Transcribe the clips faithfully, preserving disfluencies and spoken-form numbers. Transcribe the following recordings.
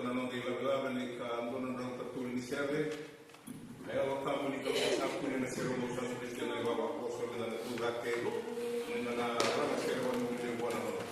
Na noda ilavelave ni ka dua na drau ka tolu ni sere. Na Yalo Tabu ni Kalou sa kune na sere mo sa suri kena ivavakoso me na tu cake. Ni na na rama sere wa ni vua na noda.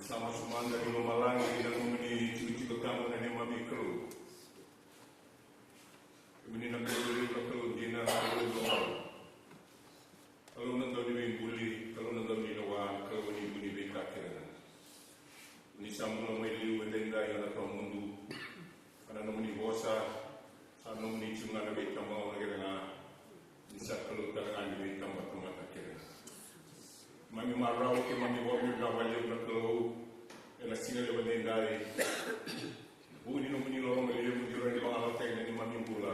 Sa masu mada ni lomalagi na nomuni tikotiko tabu na neimami Kalou. Kemuni na Kalou levu, na Kalou dina, na Kalou lomalagi. Kalou na dau ni veibuli, Kalou na dau ni lewa, Kalou ni vu ni veika kece ga. Ni sa bula mai liu edaidai ena tawamudu. Ena nomuni vosa, sa nomuni tiko ga na veitabagauna kece ga. Ni sa Kalou tale ga ni veitabatamata kece ga. Mami marau, keimami vakavinavinaka vakalevu na Kalou. Ena siga levu edaidai. Vu ni nomuni loloma levu, ni rawa ni vagalalataki na neimami bula.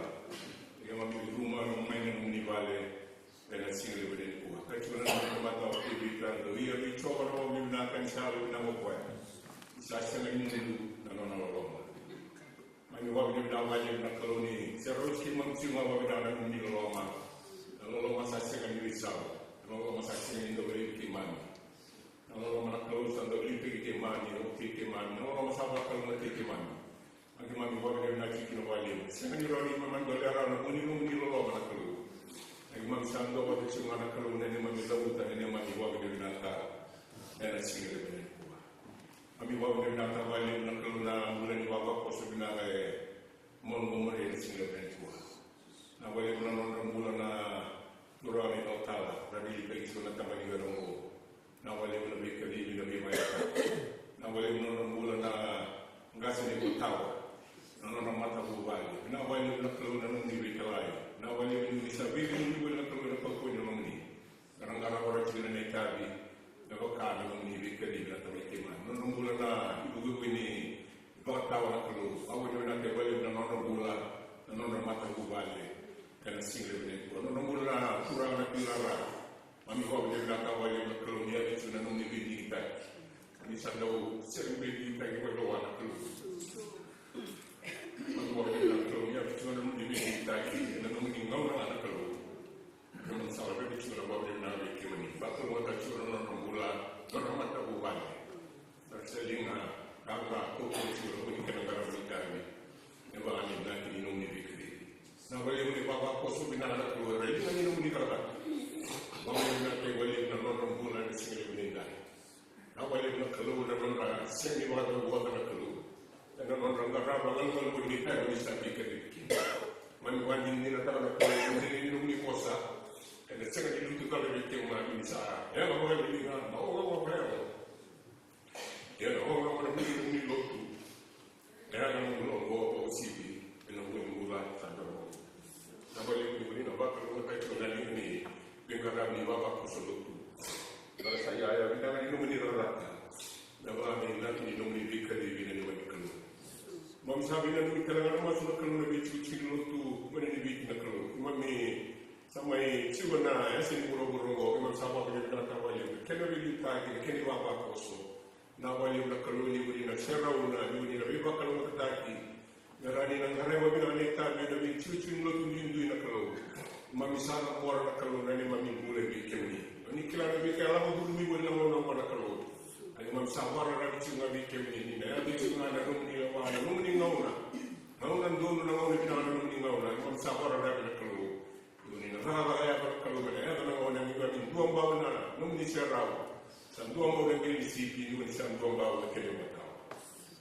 Keimami curuma mai na nomuni vale. Ena siga levu nikua. Ka tiko na noda tamata o Tevita, dou ia vei Jiova na vakavinavinaka ni sa yalovinaka o koya. Sa sega ni mudu na nona loloma. Mami vakavinavinaka vakalevu na Kalou ni sa rauti keimami tiko ga vakavinaka na nomuni loloma. Na loloma sa sega ni veisau. Na loloma sa sega ni dau laivi keimami. Na loloma na Kalou sa dau liutaki keimami, okati keimami. Na loloma sa vakalougatataki keimami. A keimami vakavinavinaka tiko kina vakalevu. Sega ni rawa ni keimami dau lewa rawa na vu ni nomuni loloma na Kalou. A keimami sa duavata tiko ga na Kalou na neimami cavuta na neimami vakavinavinaka. Ena siga levu nikua. Keimami vakavinavinaka vakalevu na Kalou na bula ni vavakoso vinaka e Mo Davi, me vaka na nomuni veikacivi na Tamai keimami. Na nodra bula na ivukivuki ni vakatawa na Kalou. Vakavinavinaka vakalevu na nodra bula, na nodra matavuvale. Ena siga levu nikua. Na nodra bula na turaga na Pilara. Mami vakavinavinaka vakalevu na Kalou ni yaco tu na nomuni veidigitaki. Ni sa dau sega ni veidigitaki vakalevu na Kalou. Mami vakavinavinaka na Kalou ni yaco tu na nomuni veidigitaki. Ena nomuni gauna na Kalou. Kemuni sa laveti tiko na vakavinavinaka vei kemuni. Vakalougatataka tiko na nodra bula, nodra matavuvale. Na seliga, kaka, kaukaua tiko na vuni kena qaravi ni tavi. E vaka ni inaki ni nomuni veikacivi. Na vakalevu ni vavakoso vinaka na Kalou, era liga ni nomuni cakacaka. Vakalevu na kai vakalevu na nodra bula ena siga levu ni dai. Na vakalevu na Kalou na nodra sega ni vakatavuata na Kalou. Ena nodra qarava galugalu ni kai ni sa veikacivi kina. Mani vakadinadinataka na Kalou, ni nomuni vosa. Ena sega ni lutu tale vei keimami ni sa yaga vakaliga, na ogaoga vakayalo. Ia na ogaoga na nomuni lotu. Ia na noqu lotu vakauasivi ena vuku ni bula sa dau. Na vakalevu ni vuni na vakalougatataki tiko na liga ni veiqaravi ni vavakoso lotu. Era sa iyaya vinaka ni nomuni rarata. Na vaka me inaki ni nomuni veikacivi na newa ni Kalou. Mami sa vinaka ni kila ga na masu na Kalou na veitikotiko ni lotu, mani ni Viti na Kalou. Mami sa mai tiko na yasa ni vuravura oqo, mami sa vakavinavinaka vakalevu. Kena veiliutaki, kena ivavakoso. Na vakalevu na Kalou ni vuni na serau na, ni vuni na veivakalougatataki. Me rawa ni na qarava vinaka na itavi ena veitikotiko ni lotu duidui na Kalou. Mami sa na mora na Kalou na neimami bula vei kemuni. Ni kila na veika e lako curumi voli na gauna oqo na Kalou. Ia mami sa vakararavi tiko ga vei kemuni ni na yaco tiko ga na nomuni lewa, na nomuni gauna. Gauna donu na gauna vinaka na nomuni gauna. Ia mami sa vakararavi na Kalou. Ni na cakacaka yaka na Kalou me na yaco na gauna me keimami dua bau ena nomuni serau. Sa dua bau na qele ni sipi, ni sa dua bau na kena imatau.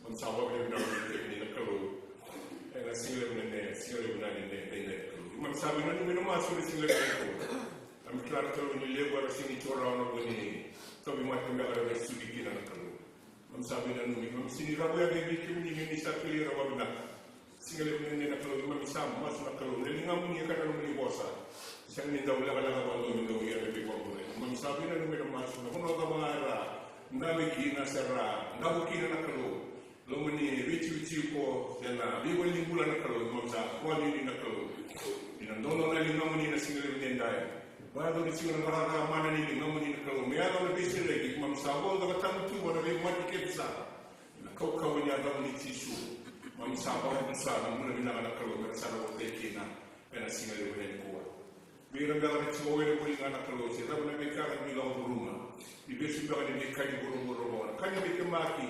Mami sa vakavinavinaka vei kemuni na Kalou. Ena siga levu na ne, siga levu na ne, ne, ne, ne, Kalou. Mami sa vinaka ni masu ena siga levu na Kalou. Mami kila na Kalou ni levu era sega ni tiko rawa na vuni. Tauvimate beka era vesuki kina na Kalou. Mami sa vinanumi, mami sega ni ravuya vei kemuni ni sa kilai ira vakavinaka. Siga levu ni na Kalou, mami sa masu na Kalou, na ligamuni e ka na nomuni vosa. Sega ni dau lekaleka vakadua me dau ia na veivakabulai. Mami sa vinanumi na masu, na vanua cava ga era dave kina se ra davo kina na Kalou. Loma ni veitikotiko se na veivalenibula na Kalou, mami sa vakaliuliu na Kalou. Ni na dodonu na ligamuni na siga levu ni dai. Vakayacori tiko na cakacaka mana ni ligamuni na Kalou. Me yaco na veisereki, mami sa vakacavacava tu vua na veimate kece sara. Na kaukauwa ni yacamu ni Jisu. Mami sa vakatusa na bula vinaka na Kalou, me ra sa na votai kina ena siga levu nikua. Vei ira beka era tiko wele voli ga na Kalou, se cava na veika era dui lako curuma. Ni vesu beka ni veika ni vuravura oqo. Ka ni veitemaki,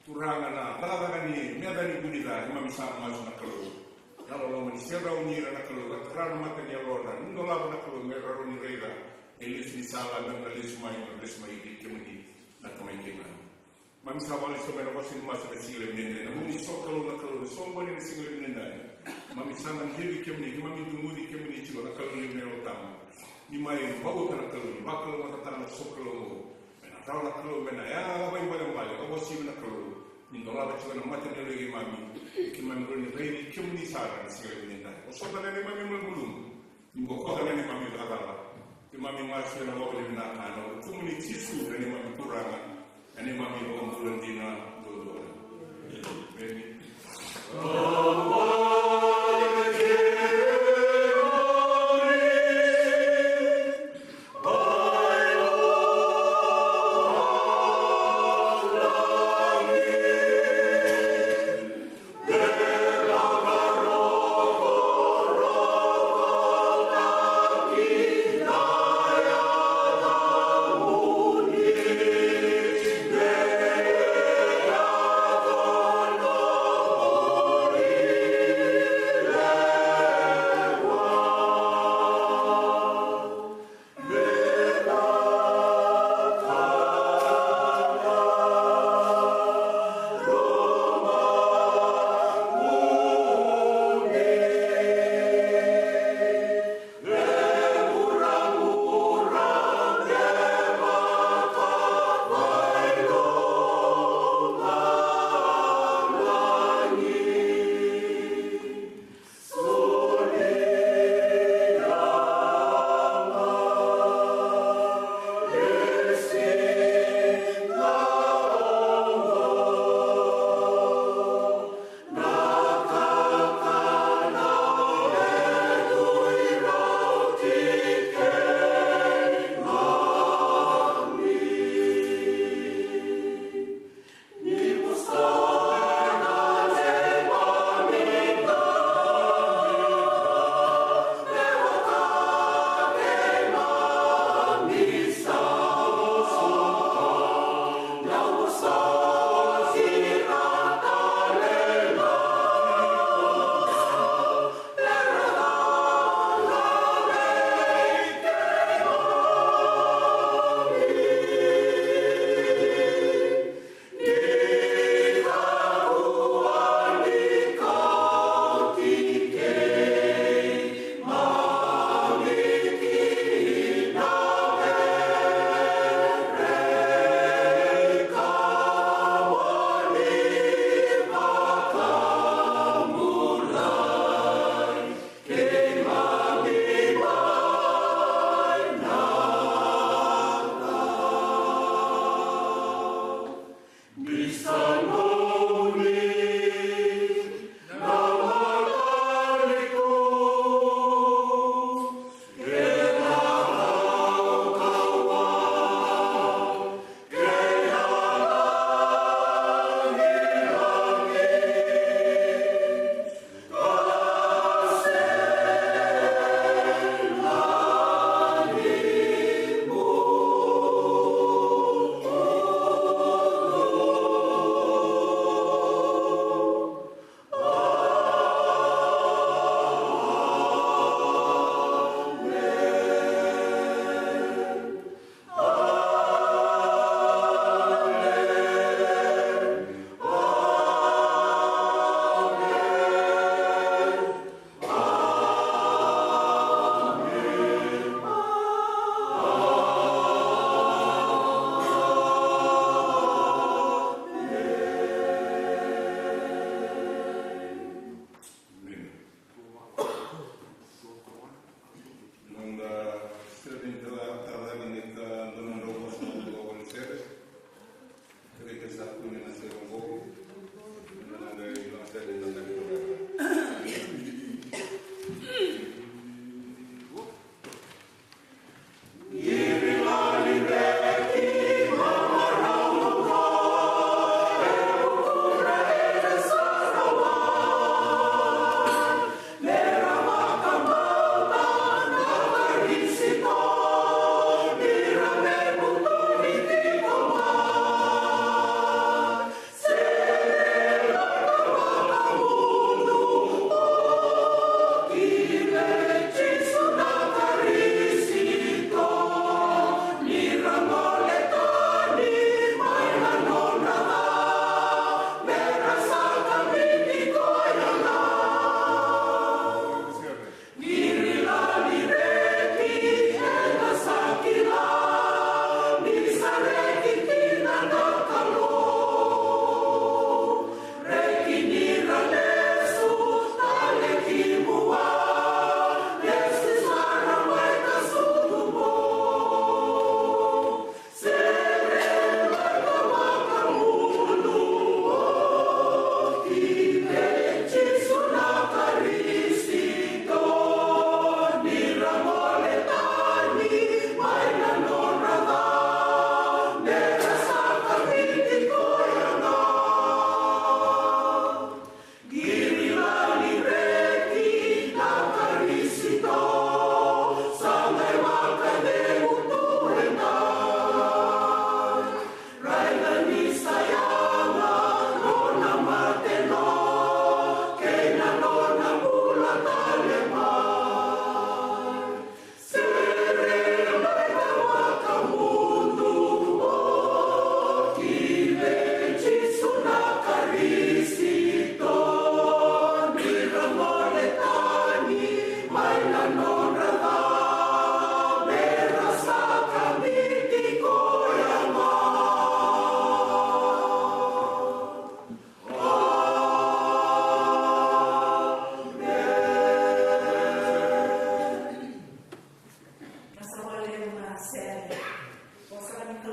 Turaga na cakacaka ni meca ni vu ni ca, mami sa masu na Kalou. Yalololoma ni serau ni ira na Kalou, ka tara na mata ni yalodra, ni dolava na Kalou, me ra rawa ni raica. E lesu ni sala, me ra lesu mai, me ra lesu mai vei kemuni na Tamai keimami. Mami sa vakalesu mai na vosa ni masu na siga levu ni dai. Na nomuni sokalou na Kalou, na soqoni na siga levu ni dai. Mami sa na devi kemuni, keimami duguci kemuni tiko na Kalou levu na Yalo Tabu. Ni mai vauta na Kalou, ni vakalougatataka na sokalou oqo. Me na rawa na Kalou, me na yaga vakaibalebale, vakauasivi na Kalou. Ni dolava tiko na mata ni yalo i keimami. Keimami rawa ni raici kemuni sara na siga levu ni dai. Vosota na neimami malumalumu. Ni bokota na neimami cakacala. Keimami masu ena vakavinavinaka ena yaca ni Jisu na neimami Turaga. Na neimami iVakabula dina duadua. Emeni.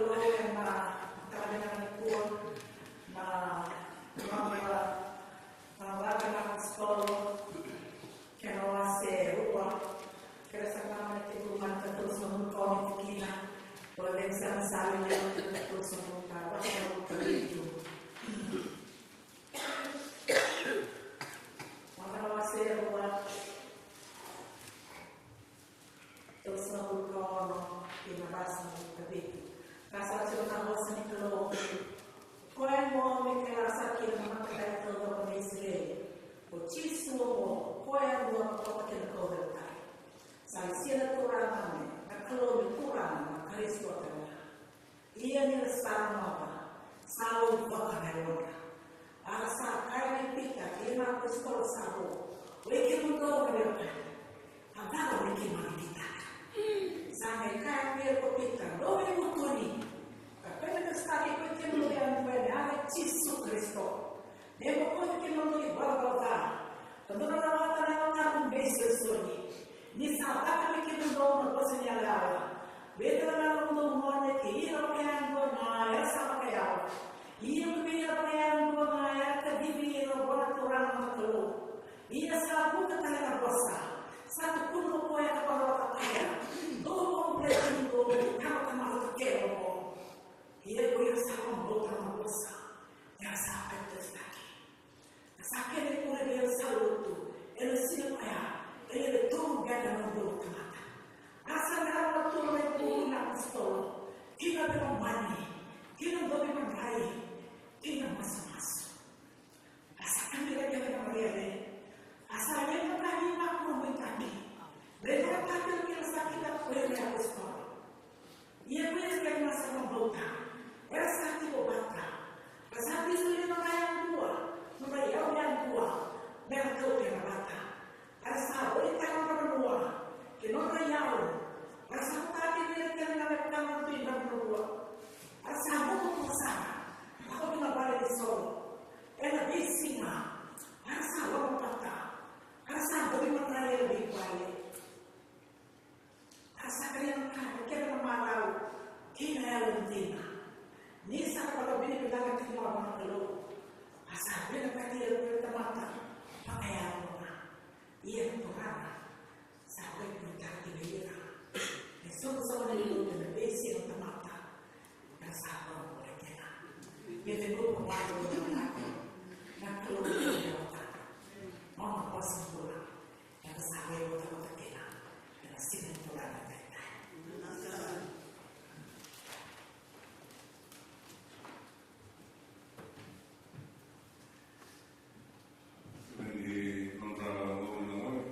Ena mataka vinaka nikua, na Nodra Cakacaka na Apositolo, kena wase rua, kena sa kama na tiko mai na tolusagavulu ka ono tikina, o Levi sa na sali na tolusagavulu ka, tolusagavulu ka vitu. Nodra wase rua, tolusagavulu ka ono ki na vasagavulu ka vitu. Ka sa tiko na vosa ni Kalou. O koya oqo me kila sa kina na mataqali taucoko na Isireli. O Jisu oqo, o koya e dua ka koto ki na kauveilatai. Sa lesi na Turaga me, na Kalou me Turaga, na Karisito talega. Ia ni ra sa rogoca, sa lauvakarau na yalodra. A ra sa kaya vei Pita kei na apositolo sa vo, oi kemudou na veiwekani, a cava me keimami kitaka? Sa qai kaya vei ira ko Pita, dou veivutuni, ka Penitekoste koi kemudou yadua ena yaca i Jisu Karisito. Me bokoci kemudou na ivalavala ca, ka dou na rawata na Yalo Tabu me isolisoli. Ni sa caka vei kemudou na vosa ni yalayala, vei ira na nomudou gone kei ira vakayadua ga era sa vakayalo. Ia ko vei ira vakayadua ga era kacivi ira vua na Turaga na Kalou. Ia sa vuqa tale na vosa sa tukuna o koya ka vakayagataka, dou vakabulai kemudou na tamata kece oqo. Ia ko ira sa vakabauta na vosa era sa papitaisotaki. Sa kena ikuri ni era sa lotu ena siga koya, e lewe tolu beka na udolu na tamata. A sa qarava tu na ikuri na apositolo ki na veilomani, ki na dovi madrai, ki na masumasu. A sa kabira kece na marere. A sa lewe na ka ni makua mai taki. Lewe na ka kece kila sa kita ko ira na apositolo. Ia ko ira kece na sa vakabauta, era sa tiko vata. Ra sa bisu ira na yadua, na iyau yadua, me ra kau kece vata. Era sa roi tale na vanua kei na nodra iyau. Era sa vukati ira kece na wekana tu i na vanua. Era sa mokutu sara, lako ki na vale ni soro. Ena veisiga, era sa lomavata. Era sa dau imatai ena veivale. A sa karia na ka, na kena marau kei na yalo dina. Ni sa ka vakavinavinaka tiko vua na Kalou, a sa vinakati ira ko ira na tamata vakayalo ga. Ia na Turaga sa vakaipulutaka vei ira. E soqosoqo na lotu ena veisiga na tamata. Era sa vakabulai kina. Ia na lotu vakayalo na Kalou e vakayalo. Nona vosa bula. Eda sa veivatavata kina ena siga ni Turaga edaidai. Ni nodra gone na gone.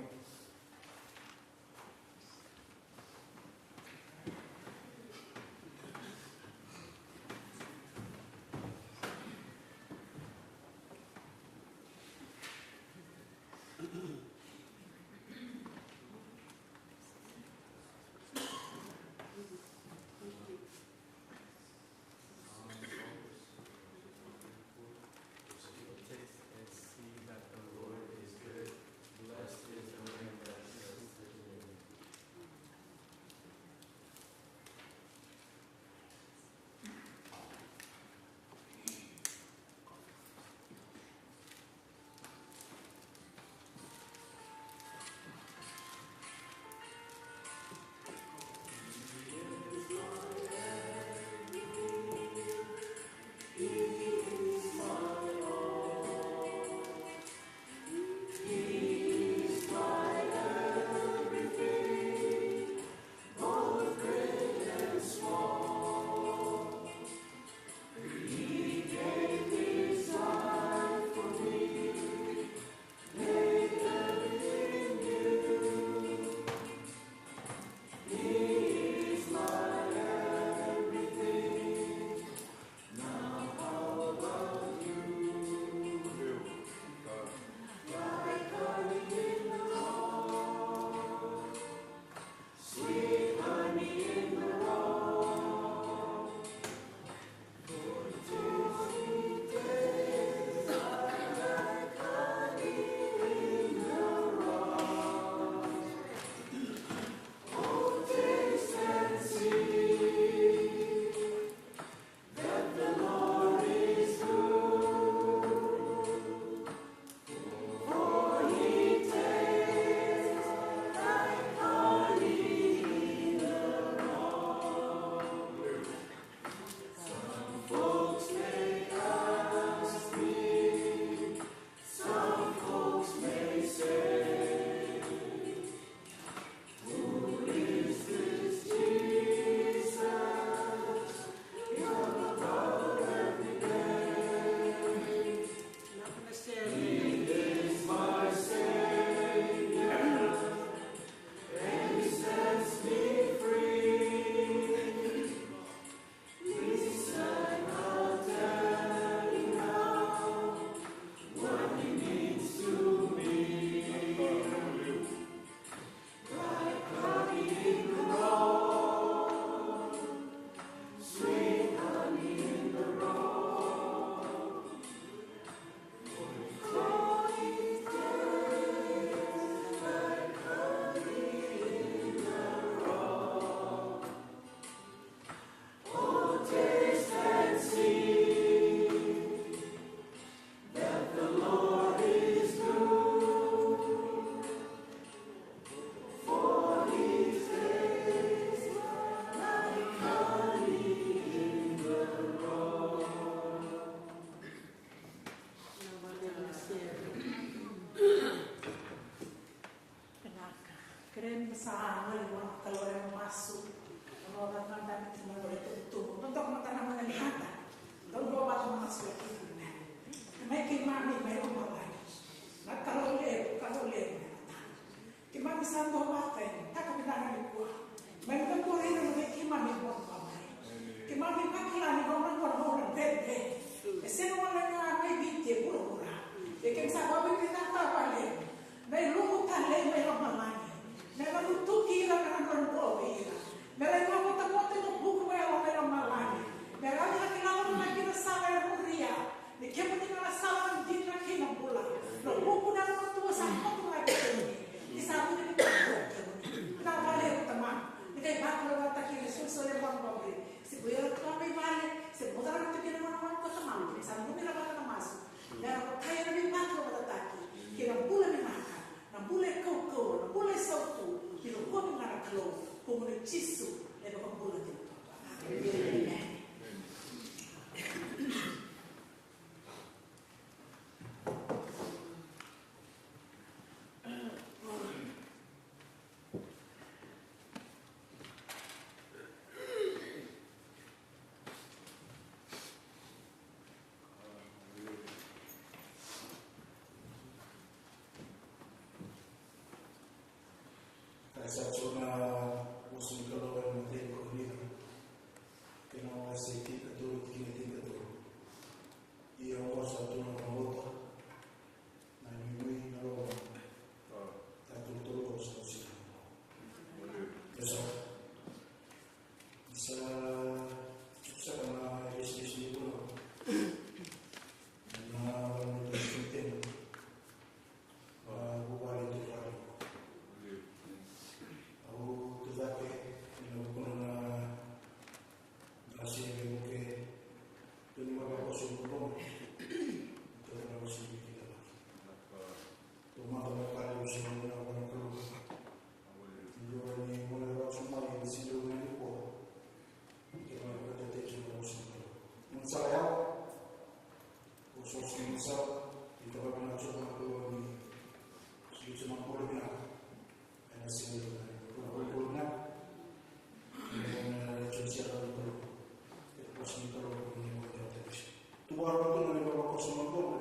Sa tiko na vosa ni Kalou ena imatai ni Korinica, kena wase tinikatolu, tikina tinikatolu. Ia oqo sa tu na vakabauta, na inuinui, na loloma, ka tolutolu oqo sa oti. Ia sa, sa, sa ka na ilesilesi ni vunau. Na, na, na, na, na, na, na, na, vuvale tu vale. Au tu cake ena vukuna na qase e veivuke. Tou ni vavakoso ni bobona. Tou na vosa ni kila. Tou mada na kale vosa ni na vana Kalou. Io, ni vuna e rau mai ni sili vuna ni kua. Ke vana kata te tiko na vosa ni Kalou. Mun sa yau. Ko so sili sa, ita vaka na tsoka na Kalou ni sili sa na bula vinaka. Ena sili na bula vinaka. Ena na tsoka na Kalou. Ena vosa ni Kalou ni mo ita tepisi. Tu vara tu na ni vavakoso na Kalou.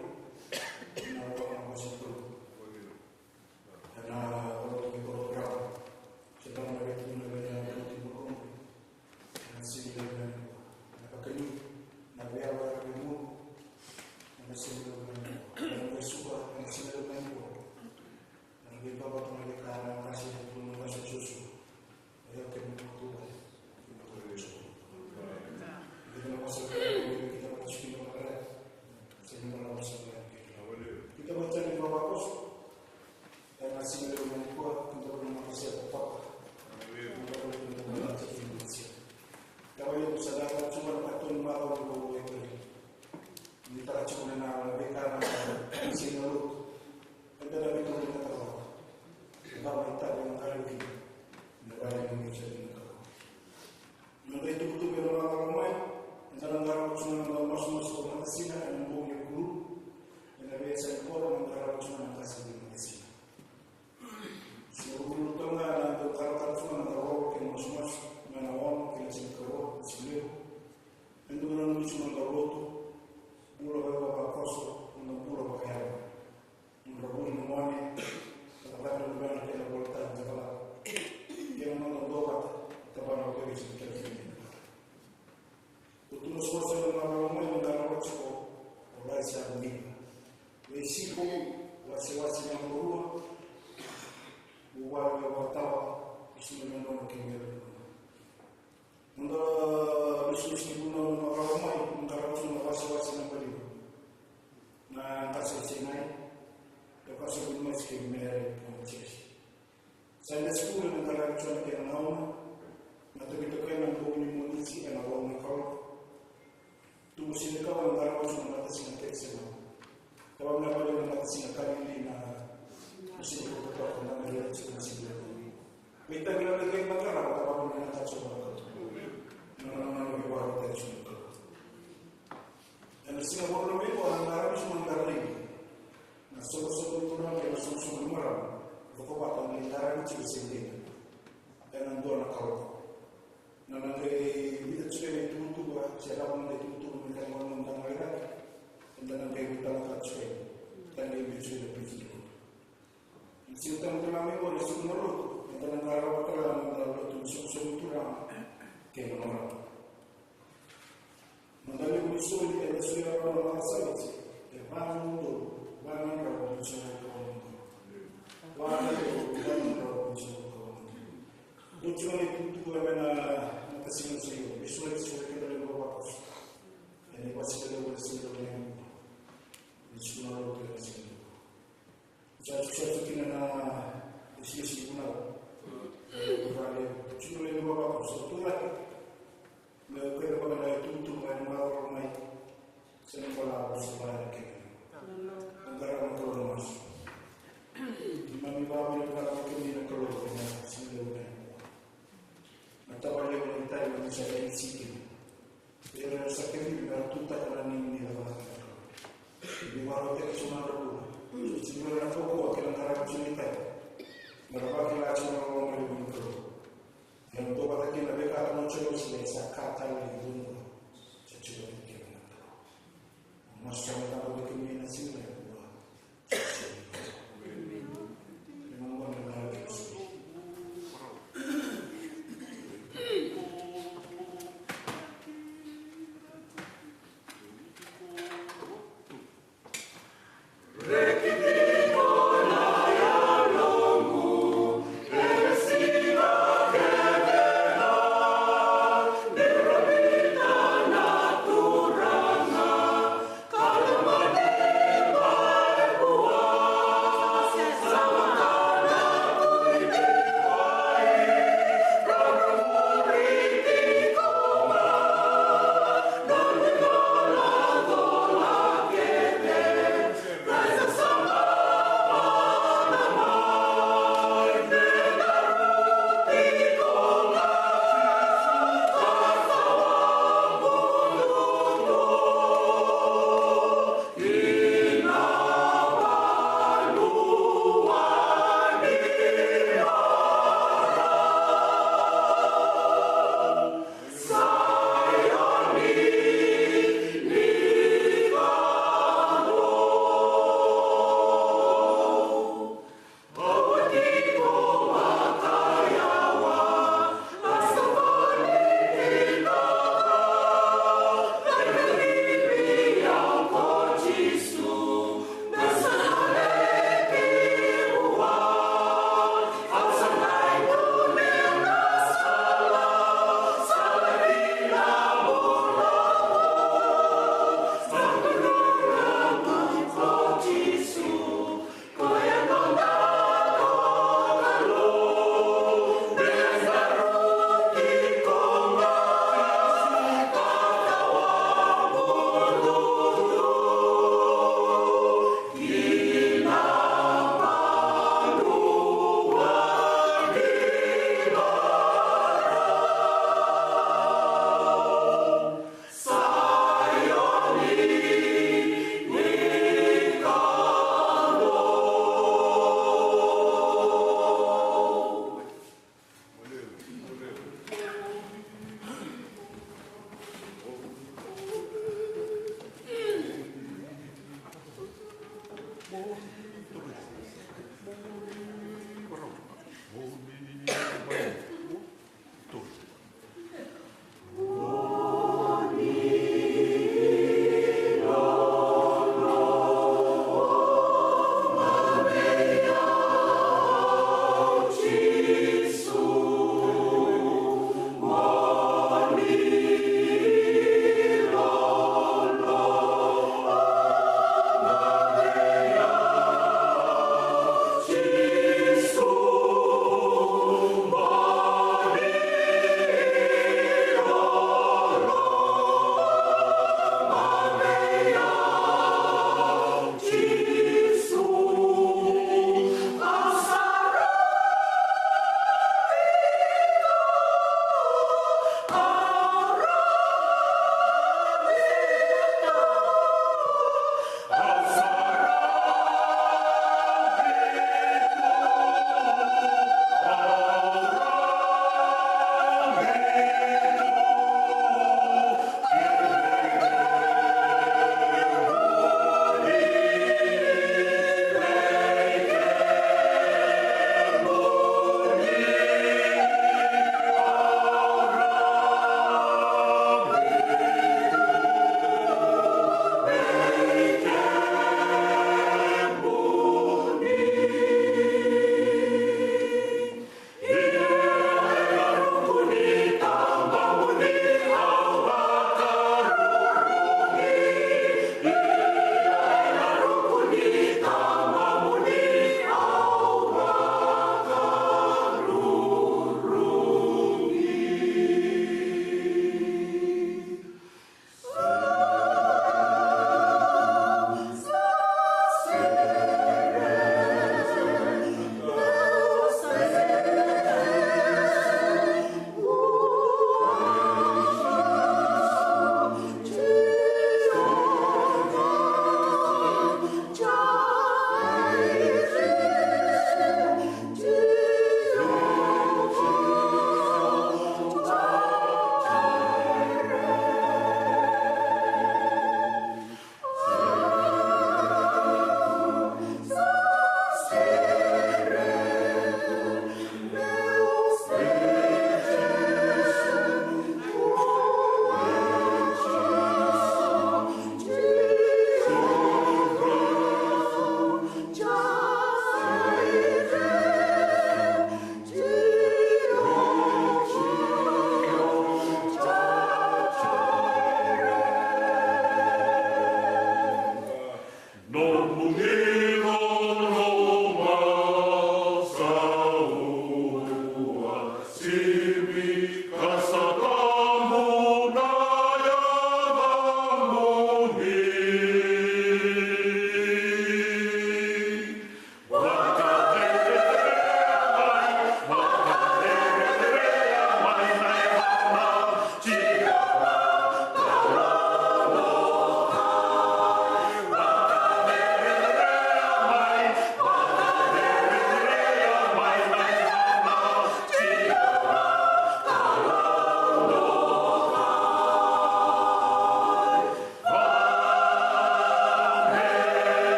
Ena vaka na vosa ni Kalou. Ena koro ki koro grau. Se tau na veitukuna vei na koro ti koro. Ena sili na vei na kua. Ena kakani na vei awa na vei mua. Ena sili na vei na kua. Ena vei suka, ena sili na vei na kua. Ena vei baba tu na vei ka na kasi na kua na kasi susu. Eda na veitorogotaka na qaravi kina na vale ni veitorogotaka. Na qai tukutuku ena vakaro mai, eda na qarava tu na noda masumasu ko matasina ena bogi e kulu, ena veiyasai koro na qarava tu na qase ni matasina. Siga Vukelulu toka ga ena dau qarava tu na noda roro kei na masumasu, mai na ono kei na tinikaono, na siga levu. E dua na noda lotu, bula vakavakoso, noda bula vakayalo. Nodra vuli na gone, na cakacaka ni luvena kei na iVolatabu ni cakacaka. Kei na noda duavata, tabana o Keviti ni Keviti. Ko tu na soso ena marama mai na qarava tiko o Laisa Vuniva. Veisiko, wasewase na marua, vuvale vakatawa, isulu na nona kei na Noda vesusu ni vunau na marama mai, na qarava tu na wasewase naba lima. Na qase Sinai, na qase Vunimasi kei Mere Pontiasi. Sunday school na qarava tu na kena gauna, na tokitoka ena bogi ni Moniti ena walu na kaloko. Tubu sinikau na qarava tu na matasina kei Sinai. Kava na vale na matasina Kalili na, na sinikau totoka na Kalili na sinikau. Veitagila na kena qarava, kava na kena tacho na. Na, na, na, na, na, na, na, na, ena siga Vakaraubuka na qaravi tu na qaravi. Na soqosoqo ni turaga kei na soqosoqo ni marama. Rokovata na qaravi tu e Sendena. Ena dua na kaloko. Na na qai vica tu na itukutuku, se lako na itukutuku me qai gona na qai raki. Eda na qai vica na ka tu. Eda na qai vica na itukutuku. Ni siga Tamata Lami qo na siga na lotu, eda na qarava tale na noda lotu ni soqosoqo ni turaga kei na marama. Noda levu ni soli eda solia rawa na matasaviti e va na udolu va na drau vitusagavulu ka walu na udolu. Va na udolu va na drau vitusagavulu ka walu na udolu. Oti na itukutuku e mai na matasina sa io, e soli, soli keda levu vakaso. Ena iwasewase levu na siga levu na io. Ni siga na lotu ena siga levu. Sa tu, sa tu kina na isilesile ni vunau. Vale, tiko levu vakaso, sa tu cake. Me o keda vaka na itukutuku mai na marama mai. Sa na balavu sa balavu kina. Na qarava na Kalou na masu. Keimami vakavinaka vei kemuni na Kalou ena siga levu na. Na tavale o Itali na misa e siki. Era sa kemuni me ra tutaka na neimami cakacaka. Ni vakarautaki tiko na nodra bula. Tiko na kaukauwa kei na qaravi tiko na iTaki. Me ra vakila tiko na loloma levu ni Kalou. Ia na duavata kina na veika na Jerusalemi sa ka tale ni vanua. Sa tiko na kena na Kalou. Masu sa na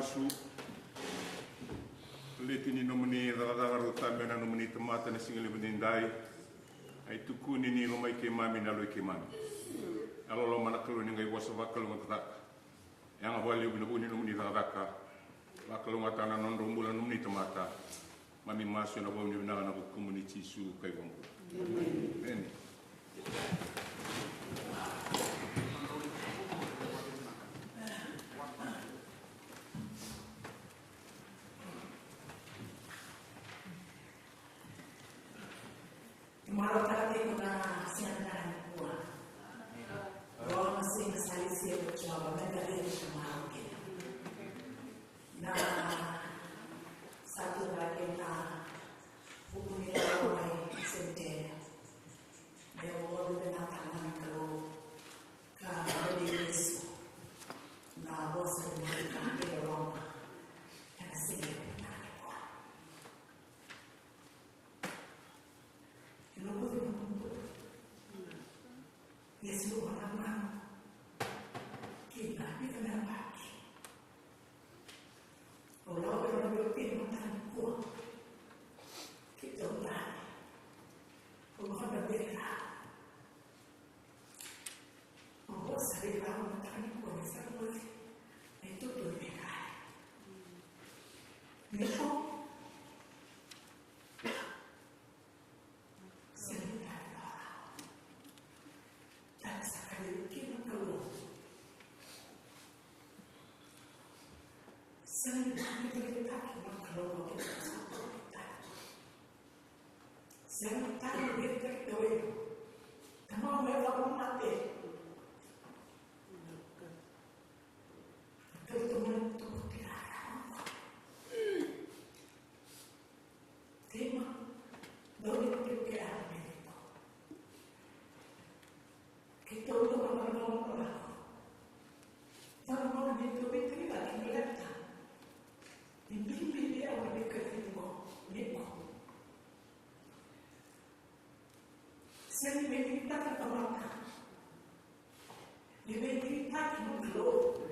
Su leti ni nomuni cakacaka rau tabe na nomuni tamata na siga levu ni dai. Ai tukuni ni lomai keimami na loi keimami. Yalololoma na Kalou ni qai vosa vakalougatataka. Yaga vakalevu na vu ni nomuni cakacaka. Vakalougatataka na nodrau bula na nomuni tamata. Mami masu ena vau ni vinaka na vukumuni Jisu kai vabula. Emeni. Marautaka tiko na siga nikua. Roma siga sa lisi e Jiova me da lili ka marau kina. Na sa tu ga kina vuku ni lalai sentena. Me o vinaka na Kalou ka vodi Yesu. Na vosa ni Marika e Roma. Ena siga nikua. Ena vuku ni Kalou. Yesu o na mano. Kina, kina na baki. O lau e rau e pili mataka nikua. Keitou dai. O lau na bera. O vosa vei rau mataka nikua ni sa moce. Na itutu ni bera. Niko. Sega ni tale na rau. Tale sa ka liu kina Kalou. Sega ni tale na Kalou. Sega ni tale na Kalou. Tamau e vakamate. Kalou tamau e tuku tira. Tima, dou ni kukei kei au me keitou. Keitou dou na marautaka. Dou na marautaka ni tou veitalanoa ki na leta. Ni bibi ni au na veika ni ko, ni ko. Sega ni veidigitaki na tamata. Ni veidigitaki na Kalou.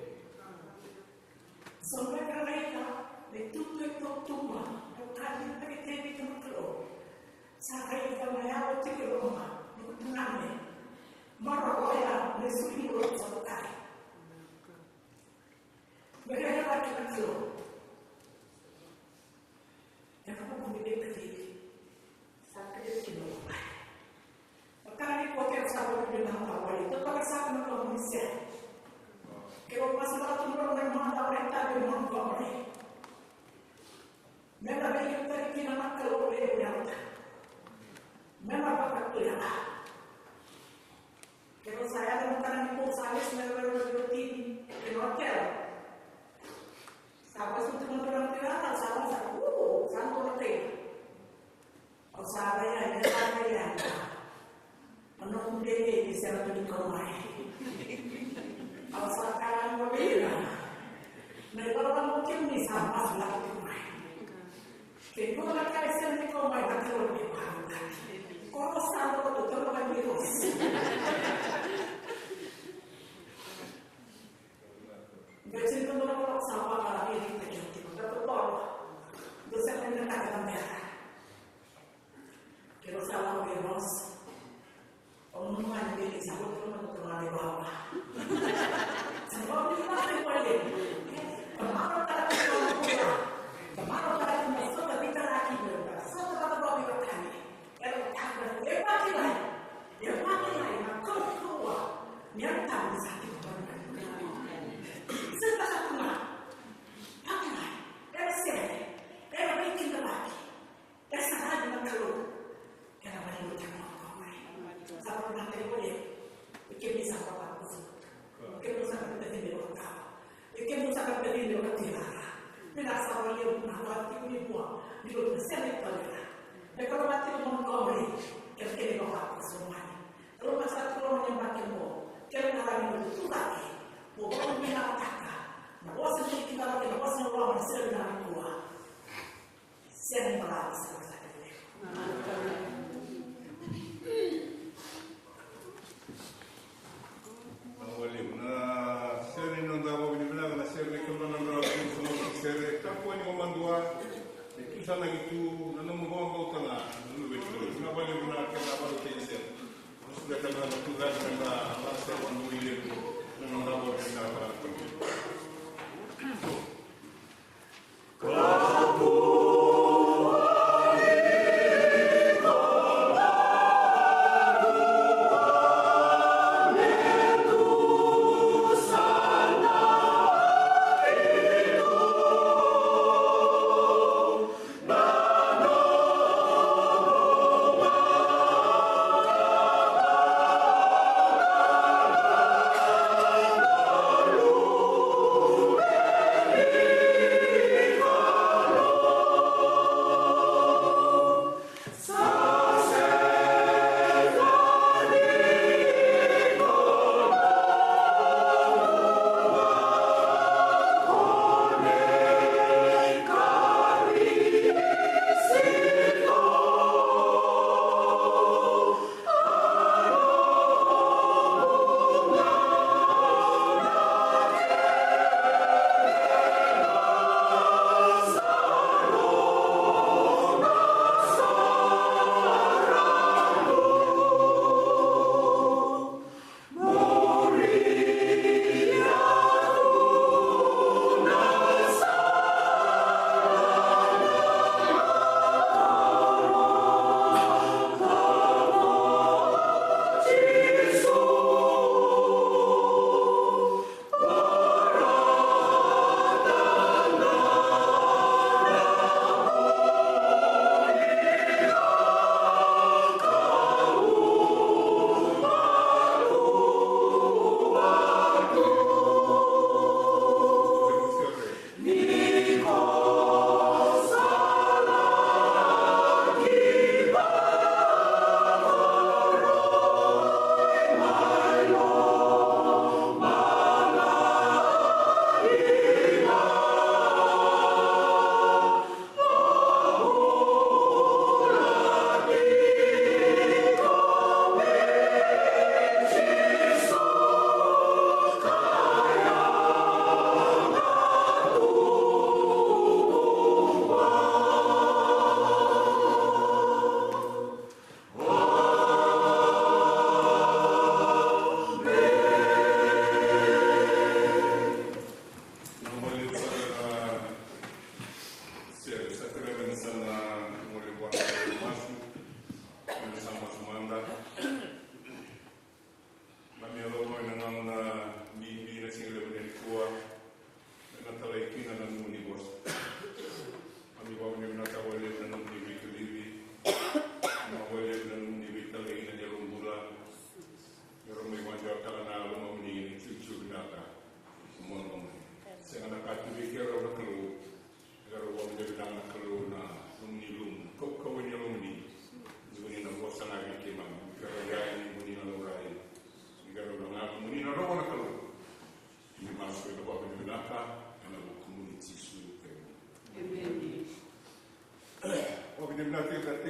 Sa beka raica na itutu e tautuma, na ka digitaki Tevita na Kalou. Sa raica na yawa tiko e loma, na kutugane. Maroroya, na sui ni lotu sa vakari. Me raica na Kalou. Ena vuku ni veikacivi sa kacivi kina o koya. Mataka nikua keirau sa vakavinavinaka vakalevu. Tou toka saka na nomuni sere. Keirau masulaka tu na nomuni mataka, na itavi ni Montgomery. Me na veiliutaki kina na Kalou levu ni Yalo Tabu. Me na vakatuyaka. Keirau sa yaco na mataka nikua, sa lesu na lewe rua na veiwatini kei na otela. Sa vasuti mada na tirata, sa vaka sa, uu, sa dua na kaila. Au sa vaya, au sa vaya. Au na kudei ni sega tu ni kau mai. Au sa kaya mo vei ira. Na ilala mo kemuni sa masulaka tiko mai. Ke dua na ka e sega ni kau mai na Kalou ni vakarautaki. Ko sa lako tu toro mai ni rosi. Ga tini ka dua na ka sa vaka vei ira tiko. Ga totolo. Dua sega ni na taka na mera. Keirau sa lako vei Rosi. O nunu ga ni vei sa lako toro mai na toro mai wawa. Sa lako ni lako ni wale. Tamara tara ki na kula. Tamara tara ki na sota vitaraki. Sota vata vata vata kani. Era kata e vakilai. E vakilai na kaukauwa ni Yalo Tabu sa tiko mai. Sa tara tu ga. Vakilai. Era sere. Era veikidavaki. E sa raica na Kalou. Kena valiuta na Kalou mai. Sa vakamatei voli. Ike mi sa vakakusu. Ike mi sa vakamatei voli. Ike mi sa vakamatei voli. Ike mi sa vakamatei voli. Ni lo na sere i Kalou. Me Kalou vati ko Montgomery. Kena kena vakakusu mai. Kalou ma sa tu lo ma ni vaki mo. Kena na vani mo tu vaki. Mo vakamatei na taka. Na vosa ni kidavaki, na vosa ni loloma, na sere na kua. Sega ni balavu, sega ni balavu. Vinaka vakalevu. Na sere ni noda vakavinavinaka, na sere ni Kalou na noda vakavinavinaka.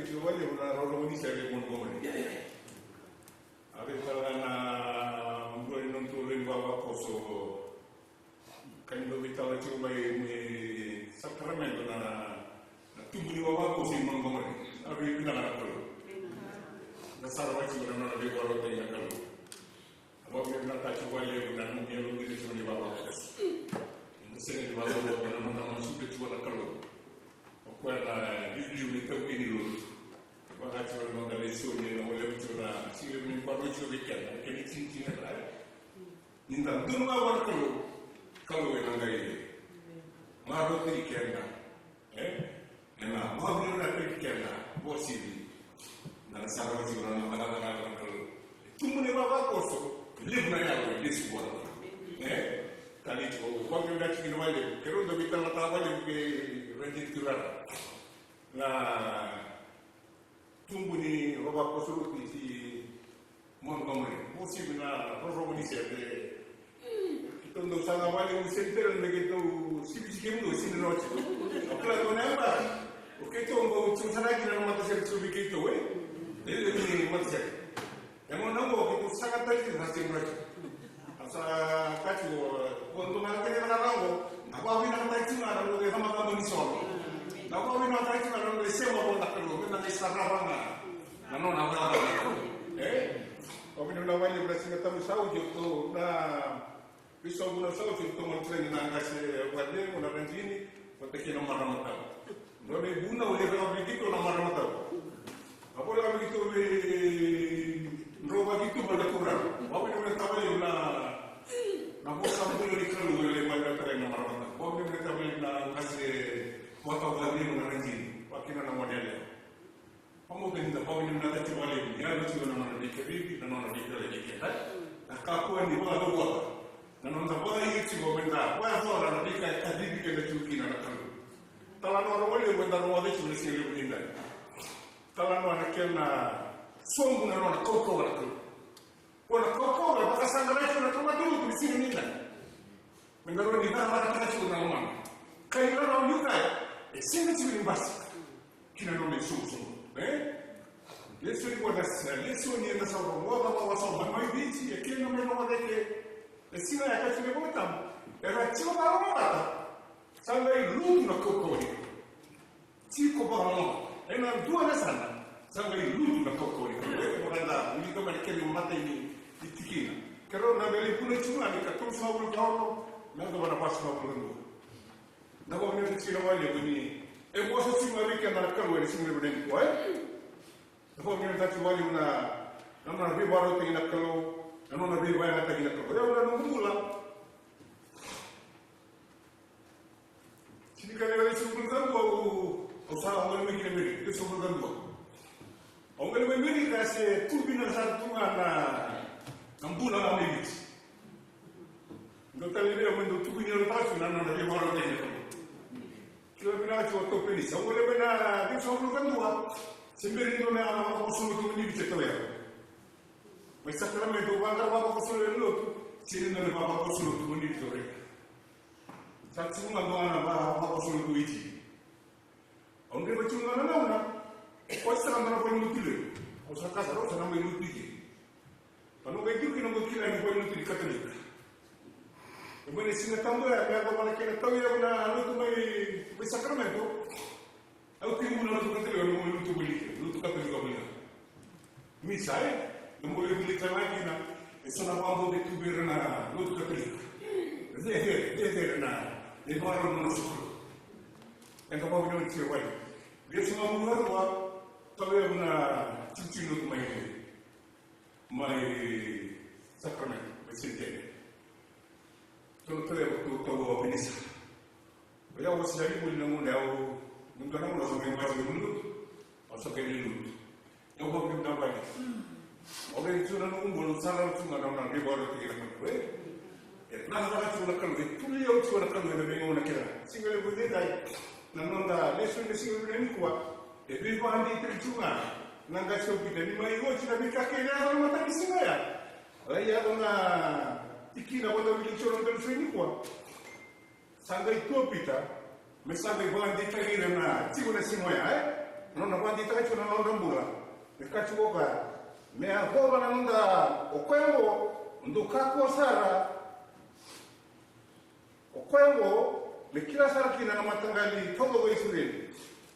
Tiko vakalevu na rorogo ni sere e Montgomery. A vei tale ga na bula ni nodatou lewe ni vavakoso. Ka ni dau veitala tiko mai me sakaramento na, na tubu ni vavakoso i Montgomery. A vei vinaka na Kalou. Na sara vaka tiko na nona veivakarautaki na Kalou. A vakavinavinakataki vakalevu na nomu yalodina tiko ni vavakoso. Na sega ni vakaoka na noda masu tiko na Kalou. O koya na liuliu ni taukei ni lotu. Vaka tiko na noda lesoni ena vakalevu tiko na siga levu ni vakarogo tiko vei keda na kena itinitini e ra. Ni da donu ga vua na Kalou, Kalou ena qai marautaki keda. E? Ena vakavinavinakataki keda, vakasivia. Na sara vaka tiko na noda cakacaka na Kalou. E tubu na ivavakoso, e levu na yalo e lesu vua. E? Tale tiko, vakavinavinakataki kina vakalevu. Keirau dau veitalatala vakalevu kei Ranjini Turara. Na tubu ni vavakoso lotu i Montgomery. Mo sivi na rorogo ni sere. Keitou dau saga vale u sentera me keitou sivi tiko kemudou, sini roti. O kila dua na yabaki. O keitou bau tiko sara kina na matasere tiko vei keitou, e? Lelevu ni matasere. E gauna oqo keitou saga tale tiko na sini roti. Au sa kaya tiko, ko dua na kena cakacaka oqo, na vakavinavinakataki tiko ga na noda icabocabo ni soro. Na vakavinavinakataki tiko ga na noda isema vua na Kalou, me na qai sarava ga na nona cakacaka. E? Vakavinavinaka vakalevu na Siga Tabu sa oti, o na veisoqo na sa oti, o na tiko na qase vakalevu na Ranjini, vata kei na marama tau. Dua na ivunau e caka vei keitou na marama tau. A voleka vei keitou vei Drovakituba na turaga. Vakavinavinakataka vakalevu na, na vosa bula ni Kalou e lai vakayagataka na marama tau. Vakavinavinakataka vakalevu na qase vakatau vakalevu na Ranjini. Vakakina na gone yalewa. Vakamatata ni da vakavinavinakataka vakalevu ni yaco tiko na nona veikacivi, na nona veikacivi keda. Na kakua ni vakacauoca. Na noda vakaio tiko me da vakayacora na veika e kacivi keda tiko kina na Kalou. Talanoa rogo levu eda rogoca tiko na siga levu nidai. Talanoa na kena sobu na nona kaukauwa na Kalou. Ko na kaukauwa e vakasaqara tiko na tamata lotu ni siga nidai. Me da rawa ni cakacakataka tiko na lomana. Ka ni rarawa ni kaya, e sega tiko ni basika ki na nona isoqosoqo. E? Lesoni ko na sa, lesoni ena sa rogoca vakawasoma mai Viti, e kena mai rogoca eke. E siga ya ka tiko na iVolatabu. Era tiko vakarorogo vata. Sa qai lutu na kaukauwa ni Kalou. Tiko vakaloloma. Ena dua na yasana, sa qai lutu na kaukauwa ni Kalou. E vaka eda wilika mai na kena imatai ni, ni tikina. Keirau na qai lai vunai tiko ga na ika tolusagavulu ka ono, me yacova na vasagavulu ka dua. Na vakavinavinaka tiko vakalevu ni e vosa tiko ga vei keda na Kalou ena siga levu nikua, e? Na vakavinavinaka tiko vakalevu na, na nona veivakarautaki na Kalou, na nona veivakayagataki na Kalou. Au na noqu bula. Tini ka lewe lesu bula ka dua au, au sa au mai kina Merika, lesu bula ka dua. Au mai mai Merika se tu vinaka sara tu ga na, na bula ga mai Viti. Dau tale vei au mai dau tukuni au na takasu na nona veivakarautaki na Kalou. Kila vinaka tiko o Topenisi, au mai mai na lesu bula ka dua. Se bera ni dua na vavakoso lotu ni Viti e tau ya. Mai Sacramento, au vaqara vavakoso lotu, se ni dua na vavakoso lotu ni Viti e tau ya. Sa tiko ga dua na va, vavakoso lotu i Viti. Au dreva tiko ga na gauna, o koya sara ga na valenilotu levu. Au sa kaya sara, au sa na mai lotu i ke. Au na qai tiko kina au qai kila ni valenilotu ni Katolika. E mai na Siga Tabu ya, me yacova na kena tauyavu na lotu mai, mai Sacramento. Au tekivu na lotu Katolika, au na mai lotu voli, lotu Katolika voli ga. Misa, e? Na bole vuli tale ga kina, e so na vakabauta e tu vei ira na lotu Katolika. Cecere, cecere na, na ivakarau na nosu Kalou. Eda vakavinavinaka tiko vale. Via so na vuli ga rua, tauyavu na tikotiko ni lotu mai, mai Sacramento, mai Saint Anne. Tou na tauyavu tou tau o Vinisa. O yau au sa lai voli na gauna yau, na gauna au sa mai basi voli lotu, au sa qai lai lotu. Au vakavinavinaka vale. Au raica tiko na noqu bula, au sa raica tiko ga na nona veivakarautaki na Kalou, e? E cakacaka tiko na Kalou, e tuli au tiko na Kalou ena veigauna kece ga. Siga levu edaidai, na noda lesoni ena siga levu nikua, e veivakadeitaki tiko ga na qase o Pita ni mai oti na veika kece e yaco ena matanisiga ya. Lai yaco na tikina ko na wilika tiko ena noda lesoni nikua. Sa qai tu o Pita me sa qai vakadeitaki ira na tiko ena siga oya, e? Na nona vakadeitaka tiko na nodra bula. Me ka tiko o koya, me yacova na noda, o koya oqo, dou kakua sara. O koya oqo me kila sara kina na mataqali taucoko i Isireli.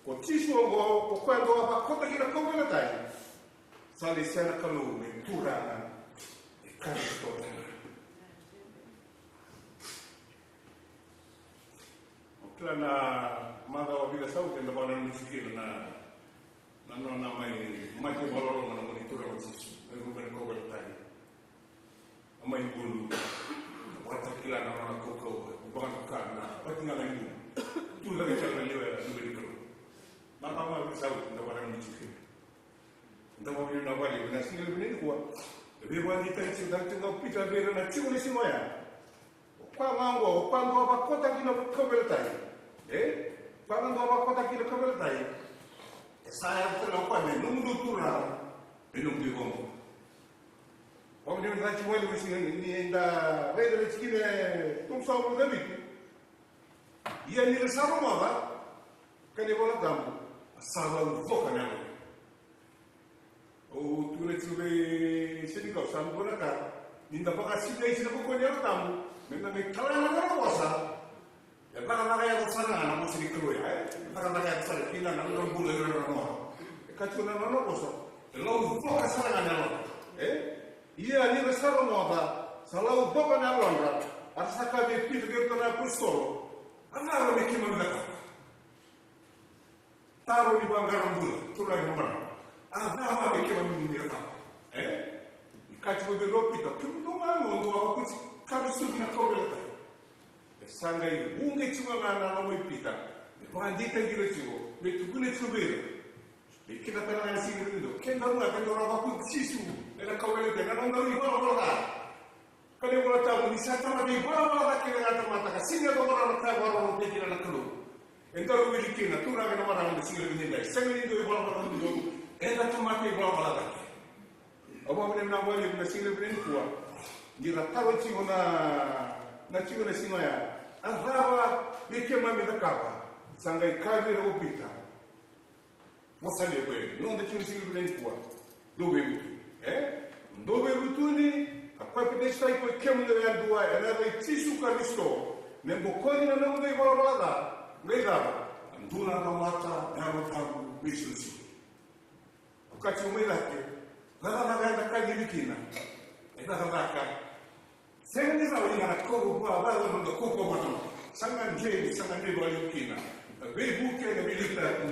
Ko Jisu oqo, ko koya dou a vakota kina kauveilatai. Sa lesia na Kalou me Turaga, e Karisito tale ga. O kila na macawa vica sa oti eda vakananumi tiko kina na, na nona mai mate vakaloloma na noda Turaga o Jisu, mai ruka ni kauveilatai. A mai bulu, vakatakila na nona kaukauwa, ni vakatoka na vatigaga ni bulu. Tu cake tale na lewe, na lewe ni Kalou. Macawa vica sa oti eda vakananumi tiko kina. Eda vakavinavinaka vakalevu ena siga levu nikua. E veivakadeitaki tiko, tale tiko ga o Pita vei ira na tiko ni siga oya. O koya ga oqo, o koya dou a vakota kina kauveilatai. E? O koya ga dou a vakota kina kauveilatai. E sa yaco tale o koya me nomudou Turaga, me nomudou iVakabula. Vakavinavinaka tiko vakalevu ena siga ni, ni da raica na tikina e tolusagavulu ka vitu. Ia ni ra sa rogoca, kaya na iVola Tabu, a sa laucoka na yalo. Au tukuna tiko vei Senikau, sa dua na ka, ni da vakasinaiti ena kaukauwa ni Yalo Tabu, me da qai kila na nona vosa. E cakacaka yaco sara ga na vosa ni Kalou ya, e? E cakacaka yaco sara kina na nona bula, ira na nona. E ka tiko na nona vosa, e laucoka sara ga na yalodra, e? Ia ni ra sa rogoca, sa laucoka na yalodra, a ra sa kaya vei Pita kei iratou na apositolo, a cava me keimami cakava? Taro ni vaqara bula, turaga na marama. A cava me keimami cakava? E? Ni ka tiko vei rau o Pita, kemudou ga oqo dou a vakoti Karisito ki na kauveilatai. E sa qai vuqa tiko ga na loma i Pita, me vakadeitaki ira tiko, me tukuna tiko vei ira. Me kila tale ga na siga ni dua, kedaru ga, kedaru a vakoti Jisu ena kauveilatai, na nodaru ivalavala ca. Kaya na iVola Tabu ni sa tamata ivalavala ca kece ga na tamata ka sega ni yacova rawa na ka e vakarorogo kina na Kalou. Eda wili kina, turaga kei na marama, ena siga levu nikua. Sega ni dua ivalavala ca, eda tamata ivalavala ca kece. Au vakavinavinaka vakalevu ena siga levu nikua ni ra taro tiko na, na tiko na siga oya. A cava me keimami cakava? Sa qai kaya vei ira ko Pita. Vosa levu e noda tiko ni siga levu nikua. Dou veivutuni. E? Dou veivutuni, ka papitaisotaki koi kemudou yadua ena yaca i Jisu Karisito, me bokoci na nomudou ivalavala ca, qai cava? A dua na tamata na Yalo Tabu me isolisoli. Au kaya tiko mai cake, cakacaka eda kacivi kina. E cakacaka. Sega ni rawa ni na kaukauwa vua, vua na noda kaukauwa vakatamata. Sa gadrevi, sa gadrevi vakalevu kina na veivuke, na veiliutaki.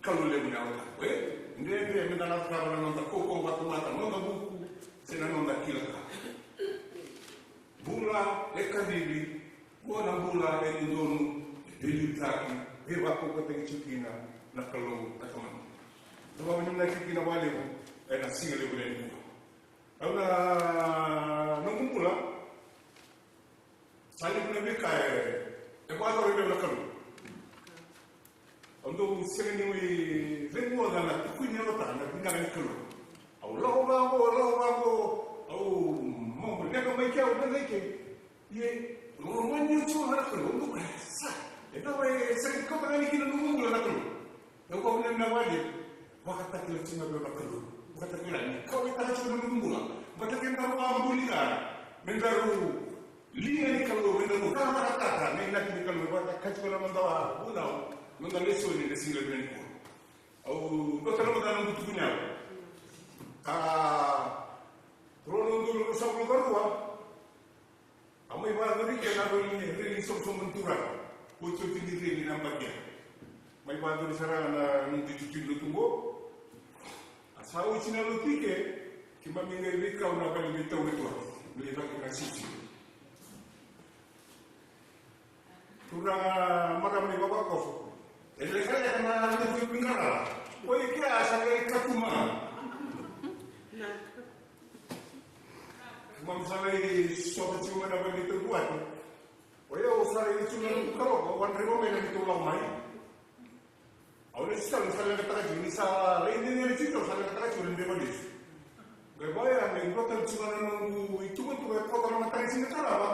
Kalou levu na Yalo Tabu, e? Dredre meda na cakava na noda kaukauwa vakatamata, noda vuku, se na noda kila ka. Bula e kacivi, qo na bula e dodonu, e veiliutaki, veivakaukauwataki tiko kina na Kalou na Tamada. Au vakavinavinaka tiko kina vakalevu ena siga levu nikua. Au na, noqu bula, sa levu na veika e, e vakayacora vei au na Kalou. Au dau sega ni mai reguca na tukuni ni Yalo Tabu, na vinaka ni Kalou. Au lako vaqo, lako vaqo, au mo, mo, leqa mai ke, au leqa i ke. Ia, lomani au tiko ga na Kalou, au dau kaya, sa, e cava e sega ni kauta ga yani kina noqu bula na Kalou. Au vakavinavinaka vakalevu, vakatakila tiko ga vei au na Kalou. Vakatakila, ni kauwaitaka tiko na noqu bula. Vakatakila na noqu bula ga, me daru liga ni Kalou, me daru cakacakataka na inaki ni Kalou, vata kaya tiko na noda vunau, noda lesoni ena siga levu nikua. Au dua tale mada na noqu tukuni yalo. Ka rua na udolu ruasagavulu ka rua, a mai vakayacori kina na reli, reli soqosoqo ni Turaga. Otioti ni reli na yabaki ya. Mai vakayacori sara ga na noqu itutu ni lotu qo. A sa oti na lotu i ke, keimami qai veikau na vale ni veitau e Tuate, me lai caka na siusiu. Turaga, marama ni vavakoso. E lekaleka na lotu i qarava. O i kea sa qai katuma. Keimami sa lai sota tiko mai na vale ni veitau e Tuate. O yau sa lai tiko na noqu kaloko, au a draiva mai na neitou lako mai. Au lesu tale, au sa leqataka tiko, ni sa lai dede tiko, au sa leqataka tiko na draiva lesu. Qai vaya, qai dua tale tiko na noqu ituvatuva e koto na matanisiga tarava.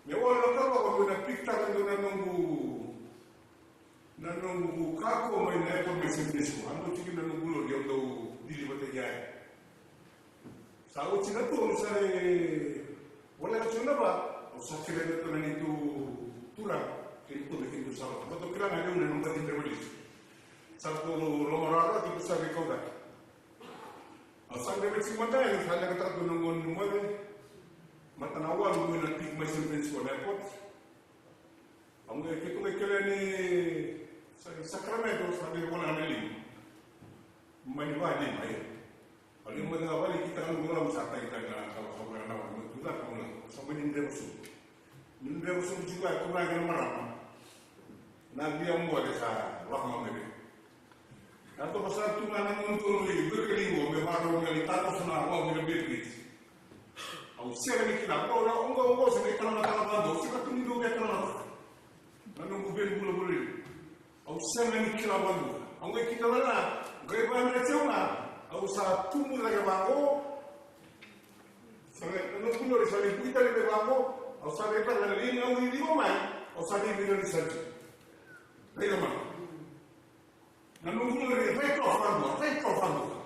Me wale na kaloko, au na pikitaka e dua na noqu, na Na noqu kakua mai na airport mai San Francisco, a dau tiki na noqu lori au dau dili vata kei au. Sa oti na tolu, sa le voleka tiko na va, au sa kerea vei ratou na neitou turaga kei na turaga kei na turaga. Ratou kila ga vei au na noqu bati draiva license. Sa ratou lomarawarawa, ratou sa veikau cake. Au sa qai vei tiko mada yani, sa leqataka tu na gauna ni moce. Matana walu, au na pick mai San Francisco na airport. Au qai keitou qai kele ni sa-, Sacramento, sa qai vola na lima. Mani va lima, e. Au lima ga vale, kita ga, au sa tagitagi na ka, sa vaka na va, tu ga ka, au sa mani draiva sobu. Ni draiva sobu tiko, e, tu ga na marama. Na via moce sa lako mai vei. Na toka sa tu ga na gauna tolu i Berkeley qo, me vakarau ga ni takoso na wau ni na Bay Bridge. Au sega ni kila, qo na, qo, qo, sega ni kila na ka na vaqo, sega tu ni dau me kila na ka. Na noqu veni vulavula. Au sega ni kila vaqo. Au qai kila na, qai vaqo na teu ga, au sa tubu cake vaqo. Sa qai, na noqu lori sa lai buki tale mai vaqo, au sa lai tale na lei na au ni lima mai, au sa lai vei na research. Raica mada. Na noqu lori, right off vakadua, right off vakadua.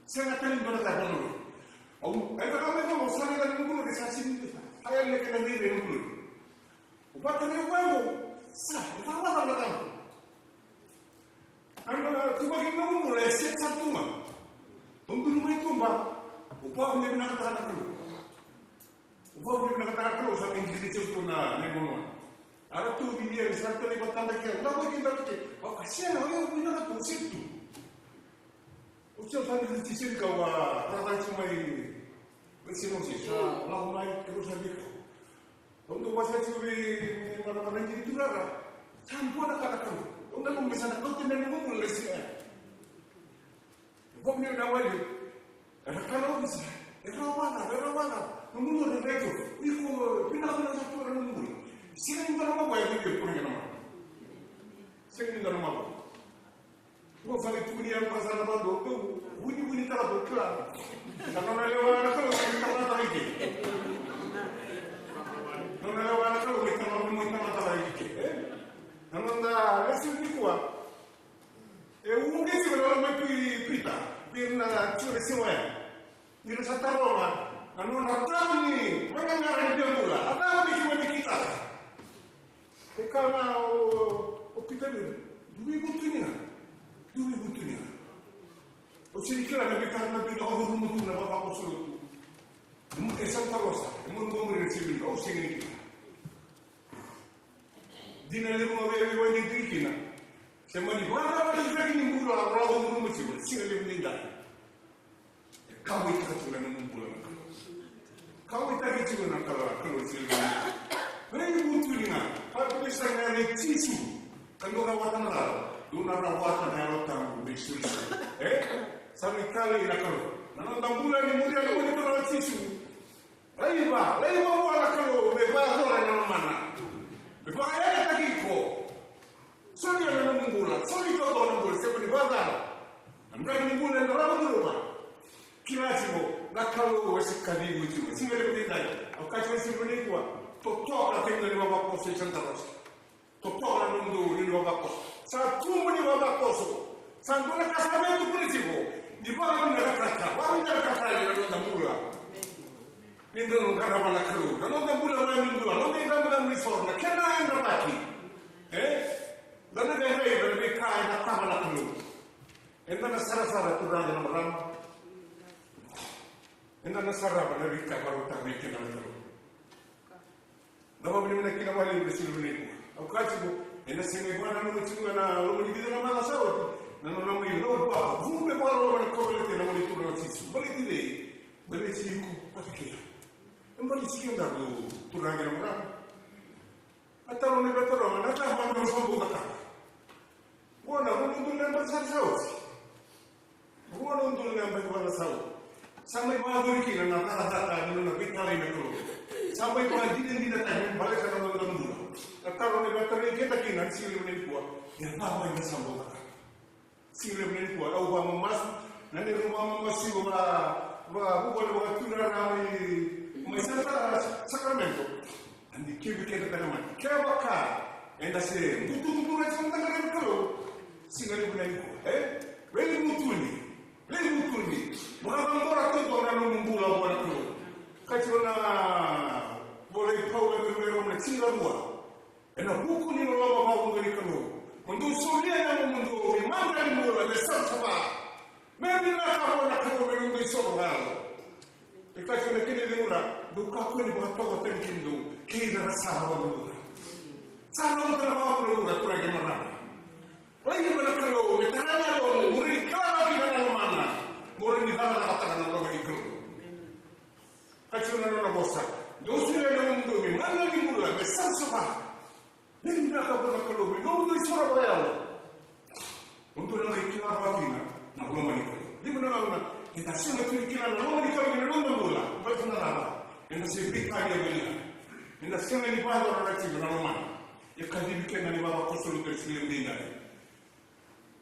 Sega tale ni dua na ka e vakadua. Au, e vaka me vaka, au sa raica na noqu lori, sa sini, sa yali na kena rairai noqu lori. Au vakatakila vaqo, sa, e vaka vaka na ka. Au na tuvaki noqu lori, e set sa tu ga. Au duri mai tuba, au vakavinakataka na Kalou. Au vakavinakataka na Kalou, sa qai dikadikadi tu na nine one one. A ratou vinia, sa ratou lai vakatakila, na qai kidavaki. Au kaya, sega, au vinakata, au sega tu. Au sega, sa qai dikadikadi kau a, sa qai tu mai, mai sega, au sega, sa lako mai, kau sa vei kau. Au dau vakasalataka vei, vei marama na qiri turaga. Sa dua na ka na Kalou. Au nanuma me sa na kauta mai na noqu bula lai sega. Vakavinaka na wali. Era kalawa visa. Era wala, era wala. Nomu lori e raico. Iko vinaka na sa tura nomu bula. Sega ni dua na mavoa e vei iko na kena mavoa. Sega ni dua na mavoa. Iko sa ni tukuni ya masa na mavoa. Vunivuni tara tu kila. Na nona lewa na Kalou ni tamata ike. Nona lewa na Kalou ni tamata, ni tamata ike. E? Na noda lesoni nikua. E uqeti tiko na loma i Pi-, Pita, vei ira na tiko na siga oya. Ni ra sa taroga na nodra taro ni vagagara ni via bula. A cava me keimami kitaka? E kaya ga o, o Pita vei ira, dou veivutuni ga. Dou veivutuni ga. Au sega ni kila na veika na veivakaruru tu na vavakoso lotu. E sa taroga sara, e mo dou muri na siga, au sega ni kila. Dina levu ga vei, vei, vei, vei, kina. Se mani vakacaca ni bula, a vakacaca ni bula, siga levu ni dai. E kauwaitaka tiko na nomu bula na Kalou. Kauwaitaki tiko na Kalou, Kalou siga levu ni dai. Veivutuni ga, papitaiso ga vei Jisu. Ka dou rawata na Kalou, dou na rawata na Yalo Tabu me solisoli. E? Sa mai talei na Kalou. Na noda bula ni muria na Kalou Jisu. Laiva, laiva vua na Kalou me vakayacora na lomana. Me vakayagataki iko. Solia na nomu bula, soli toto na bula, se mani vakacava. Na draki ni bula eda rawa curuma. Kila tiko, na Kalou e se kacivi tiko. Siga levu ni dai, au kaya tiko siga levu nikua. Totoka na kemuni na vavakoso i Santa Rosa. Totoka na nomudou ni vavakoso. Sa tubu ni vavakoso. Sa dua na ka sa vei tukuni tiko. Ni vakavinakataka, vakavinakataka na noda bula. Ni da qarava na Kalou. Na noda bula mai ni bula. Noda icabocabo ni soro. Na kena yadravaki. E? Da na qai raica na veika e cakava na Kalou. Eda na sarasara turaga na marama. Eda na sarava na veika e vakarautaka vei keda na Kalou. Da vakavinavinaka kina vakalevu na siga levu nikua. Au kaya tiko, ena sega ni vakananuma tiko ga na loma ni vica na macawa sa oti, na nona mai lau vua, vu me vakarau na kauveilatai na Gone Turaga o Jisu. Baleti cei? Baleti iko vata kei au. E baleti keda, turaga na marama. A taro ni veitaroga, na cava na nomu bula ka? Qo na rua na udolu na yabaki sa oti. Rua na udolu na yabaki sa oti. Sa mai vakayacori kina na cakacaka ni nona veitalai na Kalou. Sa mai vakadinadinataki baleta na noda bula. Na taro ni veitarogi keda kina ni siga levu nikua. E cava eda sa bula ka? Siga levu nikua, au vakamamasu, na neirau vakamamasu vaka, vakavuvale, vakatuirara mai, mai Santa Sacramento. A dikevi keda tale mai. Kevaka Eda se butubutu na siga na Kalou. Siga levu na nikua, e? Veivutuni, veivutuni. Vakacabora tiko na nomu bula vua na Kalou. Kati na vola i Paula vei Roma na tinikadua. Ena vuku ni loloma vakavuqa ni Kalou, mo dou solia na nomudou imadrali bula me savasava, me vinaka vua na Kalou me nomudou isoro vakayalo. E kaya na kena icegu, dou kakua ni vakatoka tani kemudou kei ira na sa lako mai. Sa lako tale vakavuravura, turaga kei na marama. Laiva na Kalou me tara na yalomu, mo rawa ni kila kina na lomana, mo rawa ni cakacakataka na loma ni Kalou. Ka tiko na nona vosa, dou solia na nomudou imadrali bula me savasava, me vinaka vua na Kalou me nomudou isoro vakayalo. Mo dou na qai kila rawa kina na loma ni Kalou. Levu na gauna eda sega tu ni kila na loma ni Kalou ena noda bula, baleta na cava? Eda se veitalia mai kina. Eda sega ni vakayacora tiko na lomana. E kacivi keda na ivavakoso ni Karisito edaidai.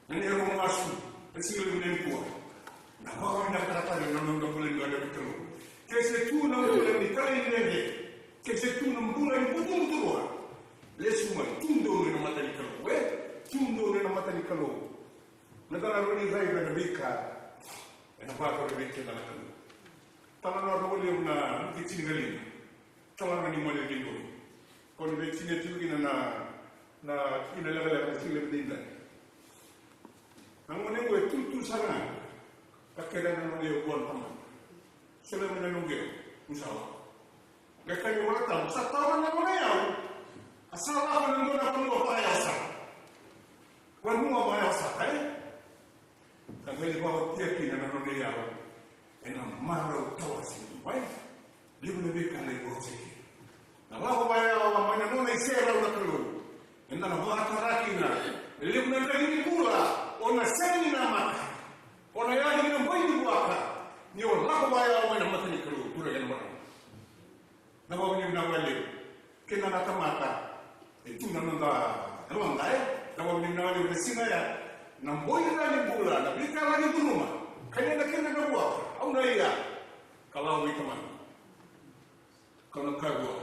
Na neirau masu ena siga levu nikua, na vakavinakataka na noda bula ni vale ni Kalou. Ke se tu na bula ni talaidredre, ke se tu na bula ni butobuto rua, lesu mai, tu donu ena mata ni Kalou, e? Tu donu ena mata ni Kalou. Na ka na rawa ni raica na veika ena vakayacora vei keda na Kalou. Tala na Nodra Vakalevu na Luke tinikalima. Tala na ni mane vei donu. Ko ni vei tini tiko kina na, na tikina lekaleka na siga levu edaidai. Na gone qo e tutu sara ga. Ka kere na nona iyau vua na tamana. Solia mai na noqu iyau, niu sa lako. Qai kaya na iVolatabu, sa taura na nona iyau. A sa lako ena dua na vanua vakayawa sara. Vanua vakayawa sara, e? Ka qai lai vakaotia kina na nona iyau ena marau tawasei, e? Levu na veika e lai vakaotia kina. Na lako vakayawa mai na nona iserau na Kalou. Eda na vakatara kina e levu na draki ni bula, o na sega ni namaka. O na yaco ki na bai ni vuaka ni o lako vakayawa mai na mata ni Kalou, turaga kei na marama. Na vakavinavinaka vakalevu. Keda na tamata, e tu na noda yaloda, e? Na vakavinavinaka vakalevu na siga ya. Na boi ni bula, na veika laki curuma. Kania na kena na vuaka, au na ia. Ka lako vei tamana. Kau na kaya vua,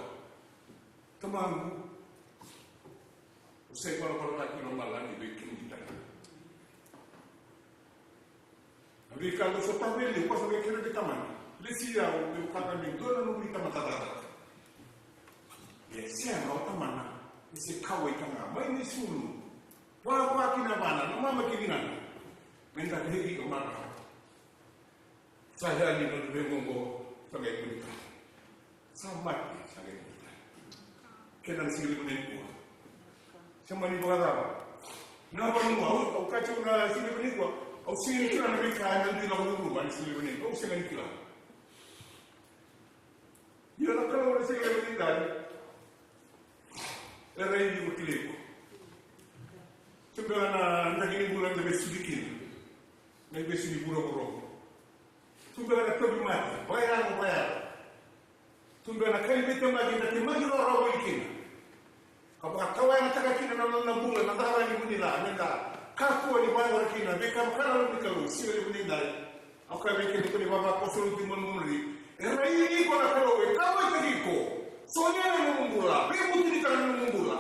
tamaqu, au sa ivalavala ca ki lomalagi vei kemuni tale. Na veika dou sotava e liu, koso vei kemuni tamani. Lesi au, meu kaya me dua na nomuni tamata cakacaka. Ia sega, o tamana e se kauwaitaka ga mai na isulu, vava ki na vana, na mama ki na tinana. Meda vei iko marau. Sa yali na noda veiqoqo, sa qai kune tale. Sa mate, sa qai kune tale. Kena na siga levu nikua. Sa mani vakacava? Na vanua, au, au kaya tiko na siga levu nikua, au sega ni kila na veika ena dui lako curuma na siga levu nikua, au sega ni kila. Ia na Kalou na siga levu nikua. E raici iko, kilai iko. Tu beka na draki ni bula eda vesuki kina. Na ivesu ni vuravura. Tu beka na tauvimate, vakayago, vakayago. Tu beka na kai veitemaki, na temaki rawarawa voli kina. Ka vakatawayagataka kina na nona bula, na cakacaka ni vu ni ca, meda kakua ni vakayacora kina, veika vaka na loma ni Kalou, siga levu nidai. Au kaya vei kemuni ko ni vavakosoluti manumuri. E raici iko na Kalou, e kauwaitaki iko. Solia na nomu bula, veivutunitaka na nomu bula.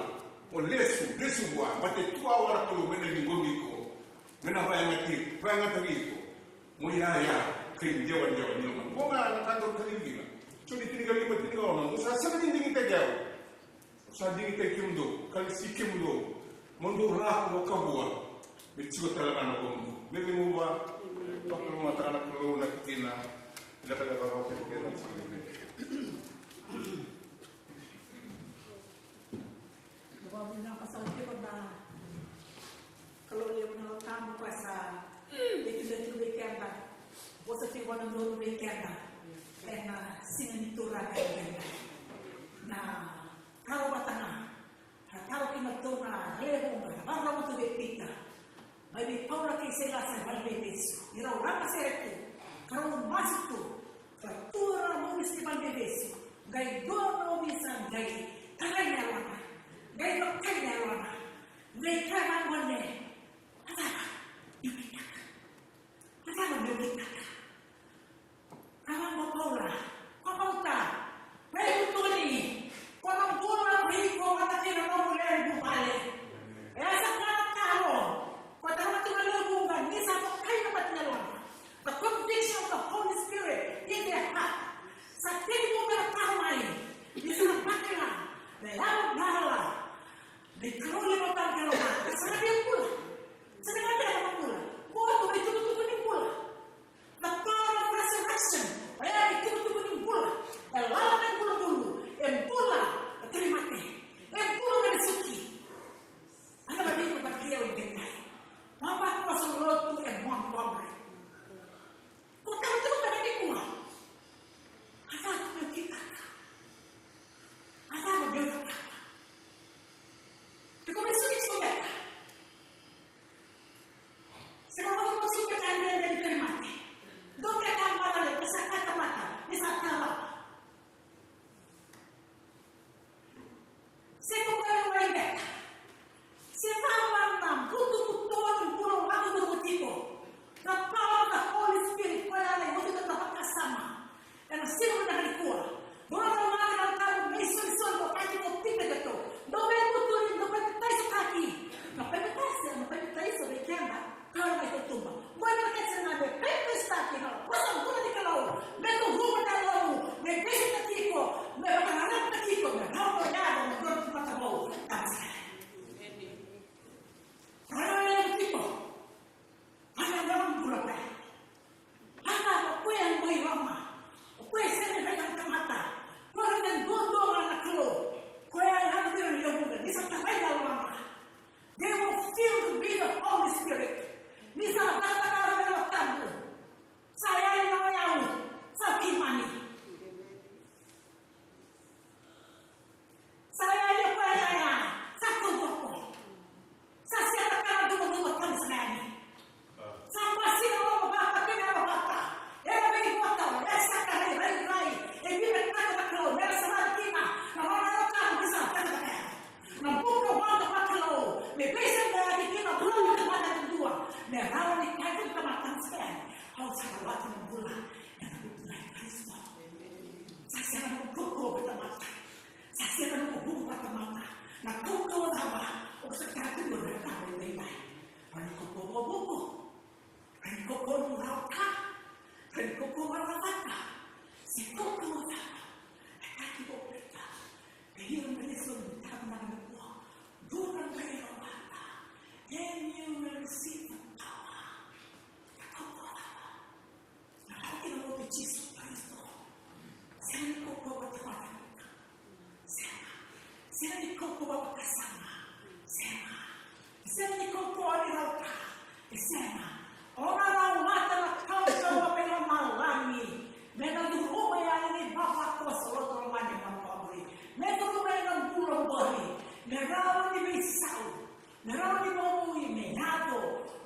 O lesu, lesu vua, baleta e tu vua na Kalou me na ciqomi iko. Me na vayagati, vayagataki iko. Mo iyaya, kei dewadewa ni loma. Qo ga na ka dau kacivi kina. Joni tinikalima, tinikaono, mo sa sega ni digitaki au. Sa digitaki kemudou, ka lesi kemudou, mo dou lako vakavua, me tiko tale ga na nomudou. Me cegu vua, vakalougatataka na Kalou na tikina lekaleka vakaotia kei na tikina. Vakavinaka sara tiko na Kalou levu na Yalo Tabu, koya sa veikilai tiko vei keda, vosa tiko vakadodonu vei keda ena siga ni Turaga vei keda. Na taro vata ga, na taro kina tou na lewe vuqa, na vakarorogo tu vei Pita, mai vei Paula kei Sailasa e valeniveivesu, ni rau lagasere tu ka rau masu tu, ka tu na masu ni valeniveivesu. Qai dua na ovisa qai tarai na yalona, qai dokai na yalona, qai kaya vaqo, na cava meu kitaka? Na cava meu kitaka? Kaya vaqo o Paula, ko kauta, ko vutuni, ko na bula ko iko vata kei na nomu lewe ni vuvale,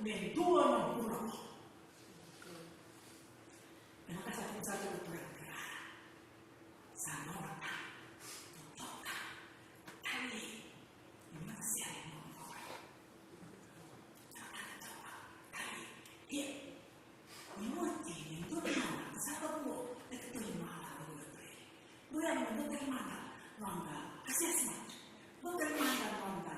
me dua na bula. Me vaka sa tukuna sara tu na Turaga, sa nona ka, totoka, tali, ni mata sere ni nona bula. Sa totoka, tali, ia. Ni oti, ni dua na gauna, sa kakua, e ka toli mala, e ka toli. Dua na, dua tale mada noda assessment. Dua tale mada noda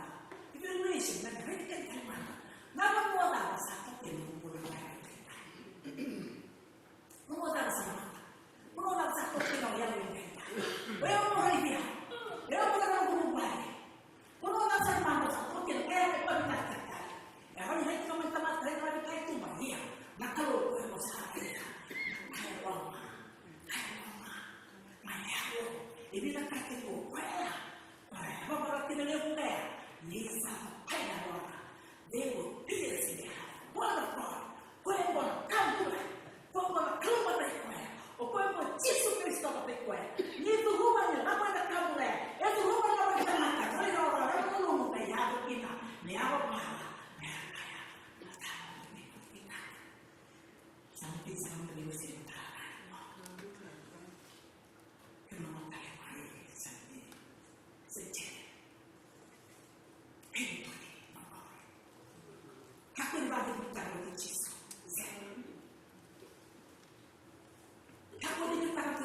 evaluation, na raica tale mada. Na vanua cava sa toka kina nomu bula. Vanua cava sa mada. Vanua cava sa toka kina o yau e dai. O yau mo raica. O yau mo raica na nomu bula. Vanua cava sa mada sa toka kina o yau e dai. E rawa ni raica mai tamata, raica mai na kai tuba, ia. Na Kalou ko e mo sa raica. Na kai loma. Kai loma. Mai yalo, e vinakati ko koya, koya e vakarautaka na levu koya, ni sa paina lona. They will pierce in the heart. Koya na koya, koya e bula, ka bula, koya e bula, ka bula vata i koya. O koya ko Jisu Karisito vata i koya. Ni curuma ni lako ina ka bula, e curuma ni lako ina ka bula, e curuma ni lako ina ka bula, e curuma ni lako ina ka bula. Sa mati sa mati ni wase na tara. Kena mata e mai sa ni se je. Kena toni na pawe. Kakua ni vakadeitaka ko Jisu. Kakua ni deitaka ko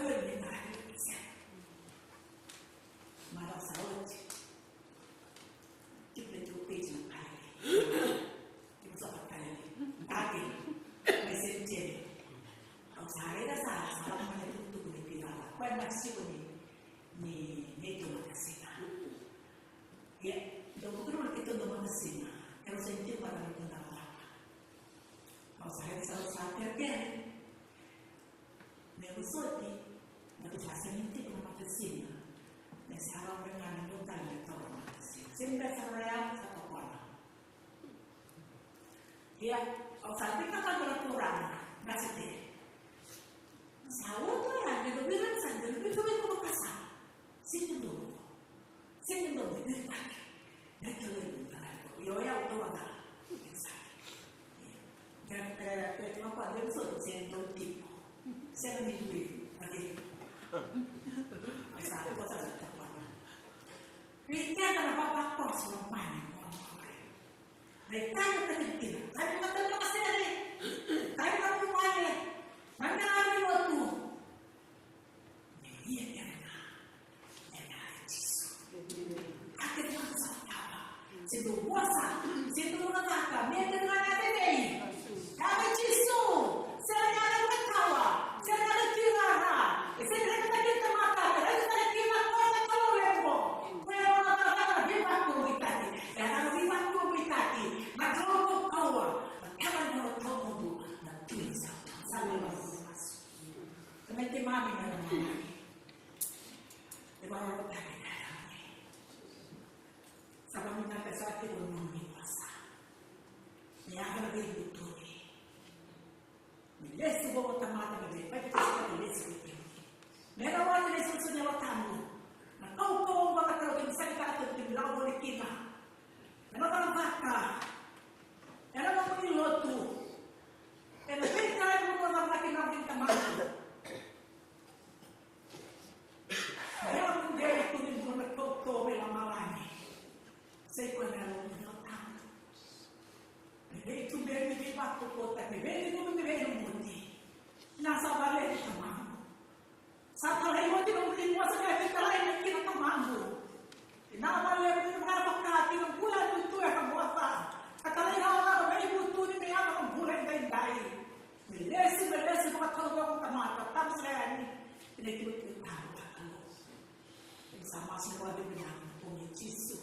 Jisu. Mara sa oti. Keep the two page na kaya. Keep the kaya. Kati. Messenger. Au sa raica sa, sa lako mai na tukutuku ni pilala. Koya na siko ni, ni, ni tu na kasina. Ia, dau vuku na keitou dau matasina. Keitou sa ni tiko vata na keitou dau vata. Au sa raica sa, sa kerekere. Me vosoti, na keitou sa sega ni tiko na matasina. Me sa rau vei ga na dua tale na taura na matasina. Sega ni sa rau ya, sa tokona. Ia, au sa vei kakana na turaga, na sete. Sa oto ya, me dau vei sa, me dau vei sa, me dau vei sa. Sega ni dau. Sega ni dau, me dau vei sa. Me dau vei sa. Io, ia, au tau vata. Ia, e, e, tu vaka, me dau sa, sega ni dau tiko. Sega ni dau, ake. Ai sa, ko sa, sa, sa, sa. Ni kena na vavakoso na mani, mo, mo, mo. Na italanoa tale kina, tale na tale na kasere, tale na bubale, na mera ni lotu. Me ia kena na, me na Jisu. A kena na sa tava. Se dou vosa, se dou na caka, me kena na tevei. Ia me Jisu, se na na na kawa, se na na kirara, se na na kina tamata, se na na kina koya na Kalou levu. Koya na na na veivakuitaki, e na veivakuitaki, na Kalou kaukauwa. Na tama ni nona tawamudu na tui ni sa, sa na masu. Tamai keimami na Lomani. E vakarautaki na Lomani. Sa vaminaka sa tiko na nomu vosa. Ni yava na veivutuni. Me lesu vou na tamata me vei, pai kei sa me lesu vei kemuni. Me na wale lesu lesu ni Yalo Tabu. Na kaukauwa vua na Kalou keimami sa ni kakatau keimami lako voli kina. Ena cakacaka. Ena nomuni lotu. Ena veika e nomuni cakacaka kina vei tamata. Ena nomuni vei tu ni bula na toto vei lomalagi. Sai koya na lotu ni Yalo Tabu. Me vei tu me ni vei vatu kota, me vei tu me vei lumuti. Na sa vale ni tamata. Sa talai oti na ulunivanua, sa qai talai mai kina Tamaqu. Ena vale ni vakavakati na bula ni tu e na moca. Ka talai rawa na veivutuni me yaga na bula edaidai. Me lesu, me lesu vakataucoko na tamata, tabu sara yani. Ena itukutuku tabu na Kalou. Ena sa masu na wadu vinaka na pogi Jisu.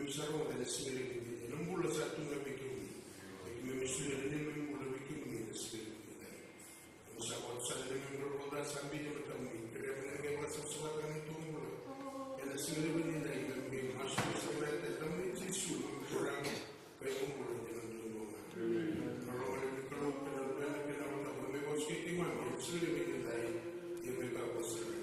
Sa rogoca ena siga levu edaidai na bula sa tu ga vei kemuni. Keimami solia na neimami bula vei kemuni ena siga levu edaidai. Keimami sa vakatusa na neimami ivalavala ca sa biu e matamuni. Kerea mo ni qai vakasavasavataka na neitou bula ena siga levu edaidai. Keimami masu me sa vinaka tale na yacamuni Jisu, neimami Turaga ka iVakabula dina duadua ga. Na loloma ni Kalou kei na Luvena kei na Yalo Tabu me vakasukai keimami ena siga levu edaidai. Ia me ka vakasakiti.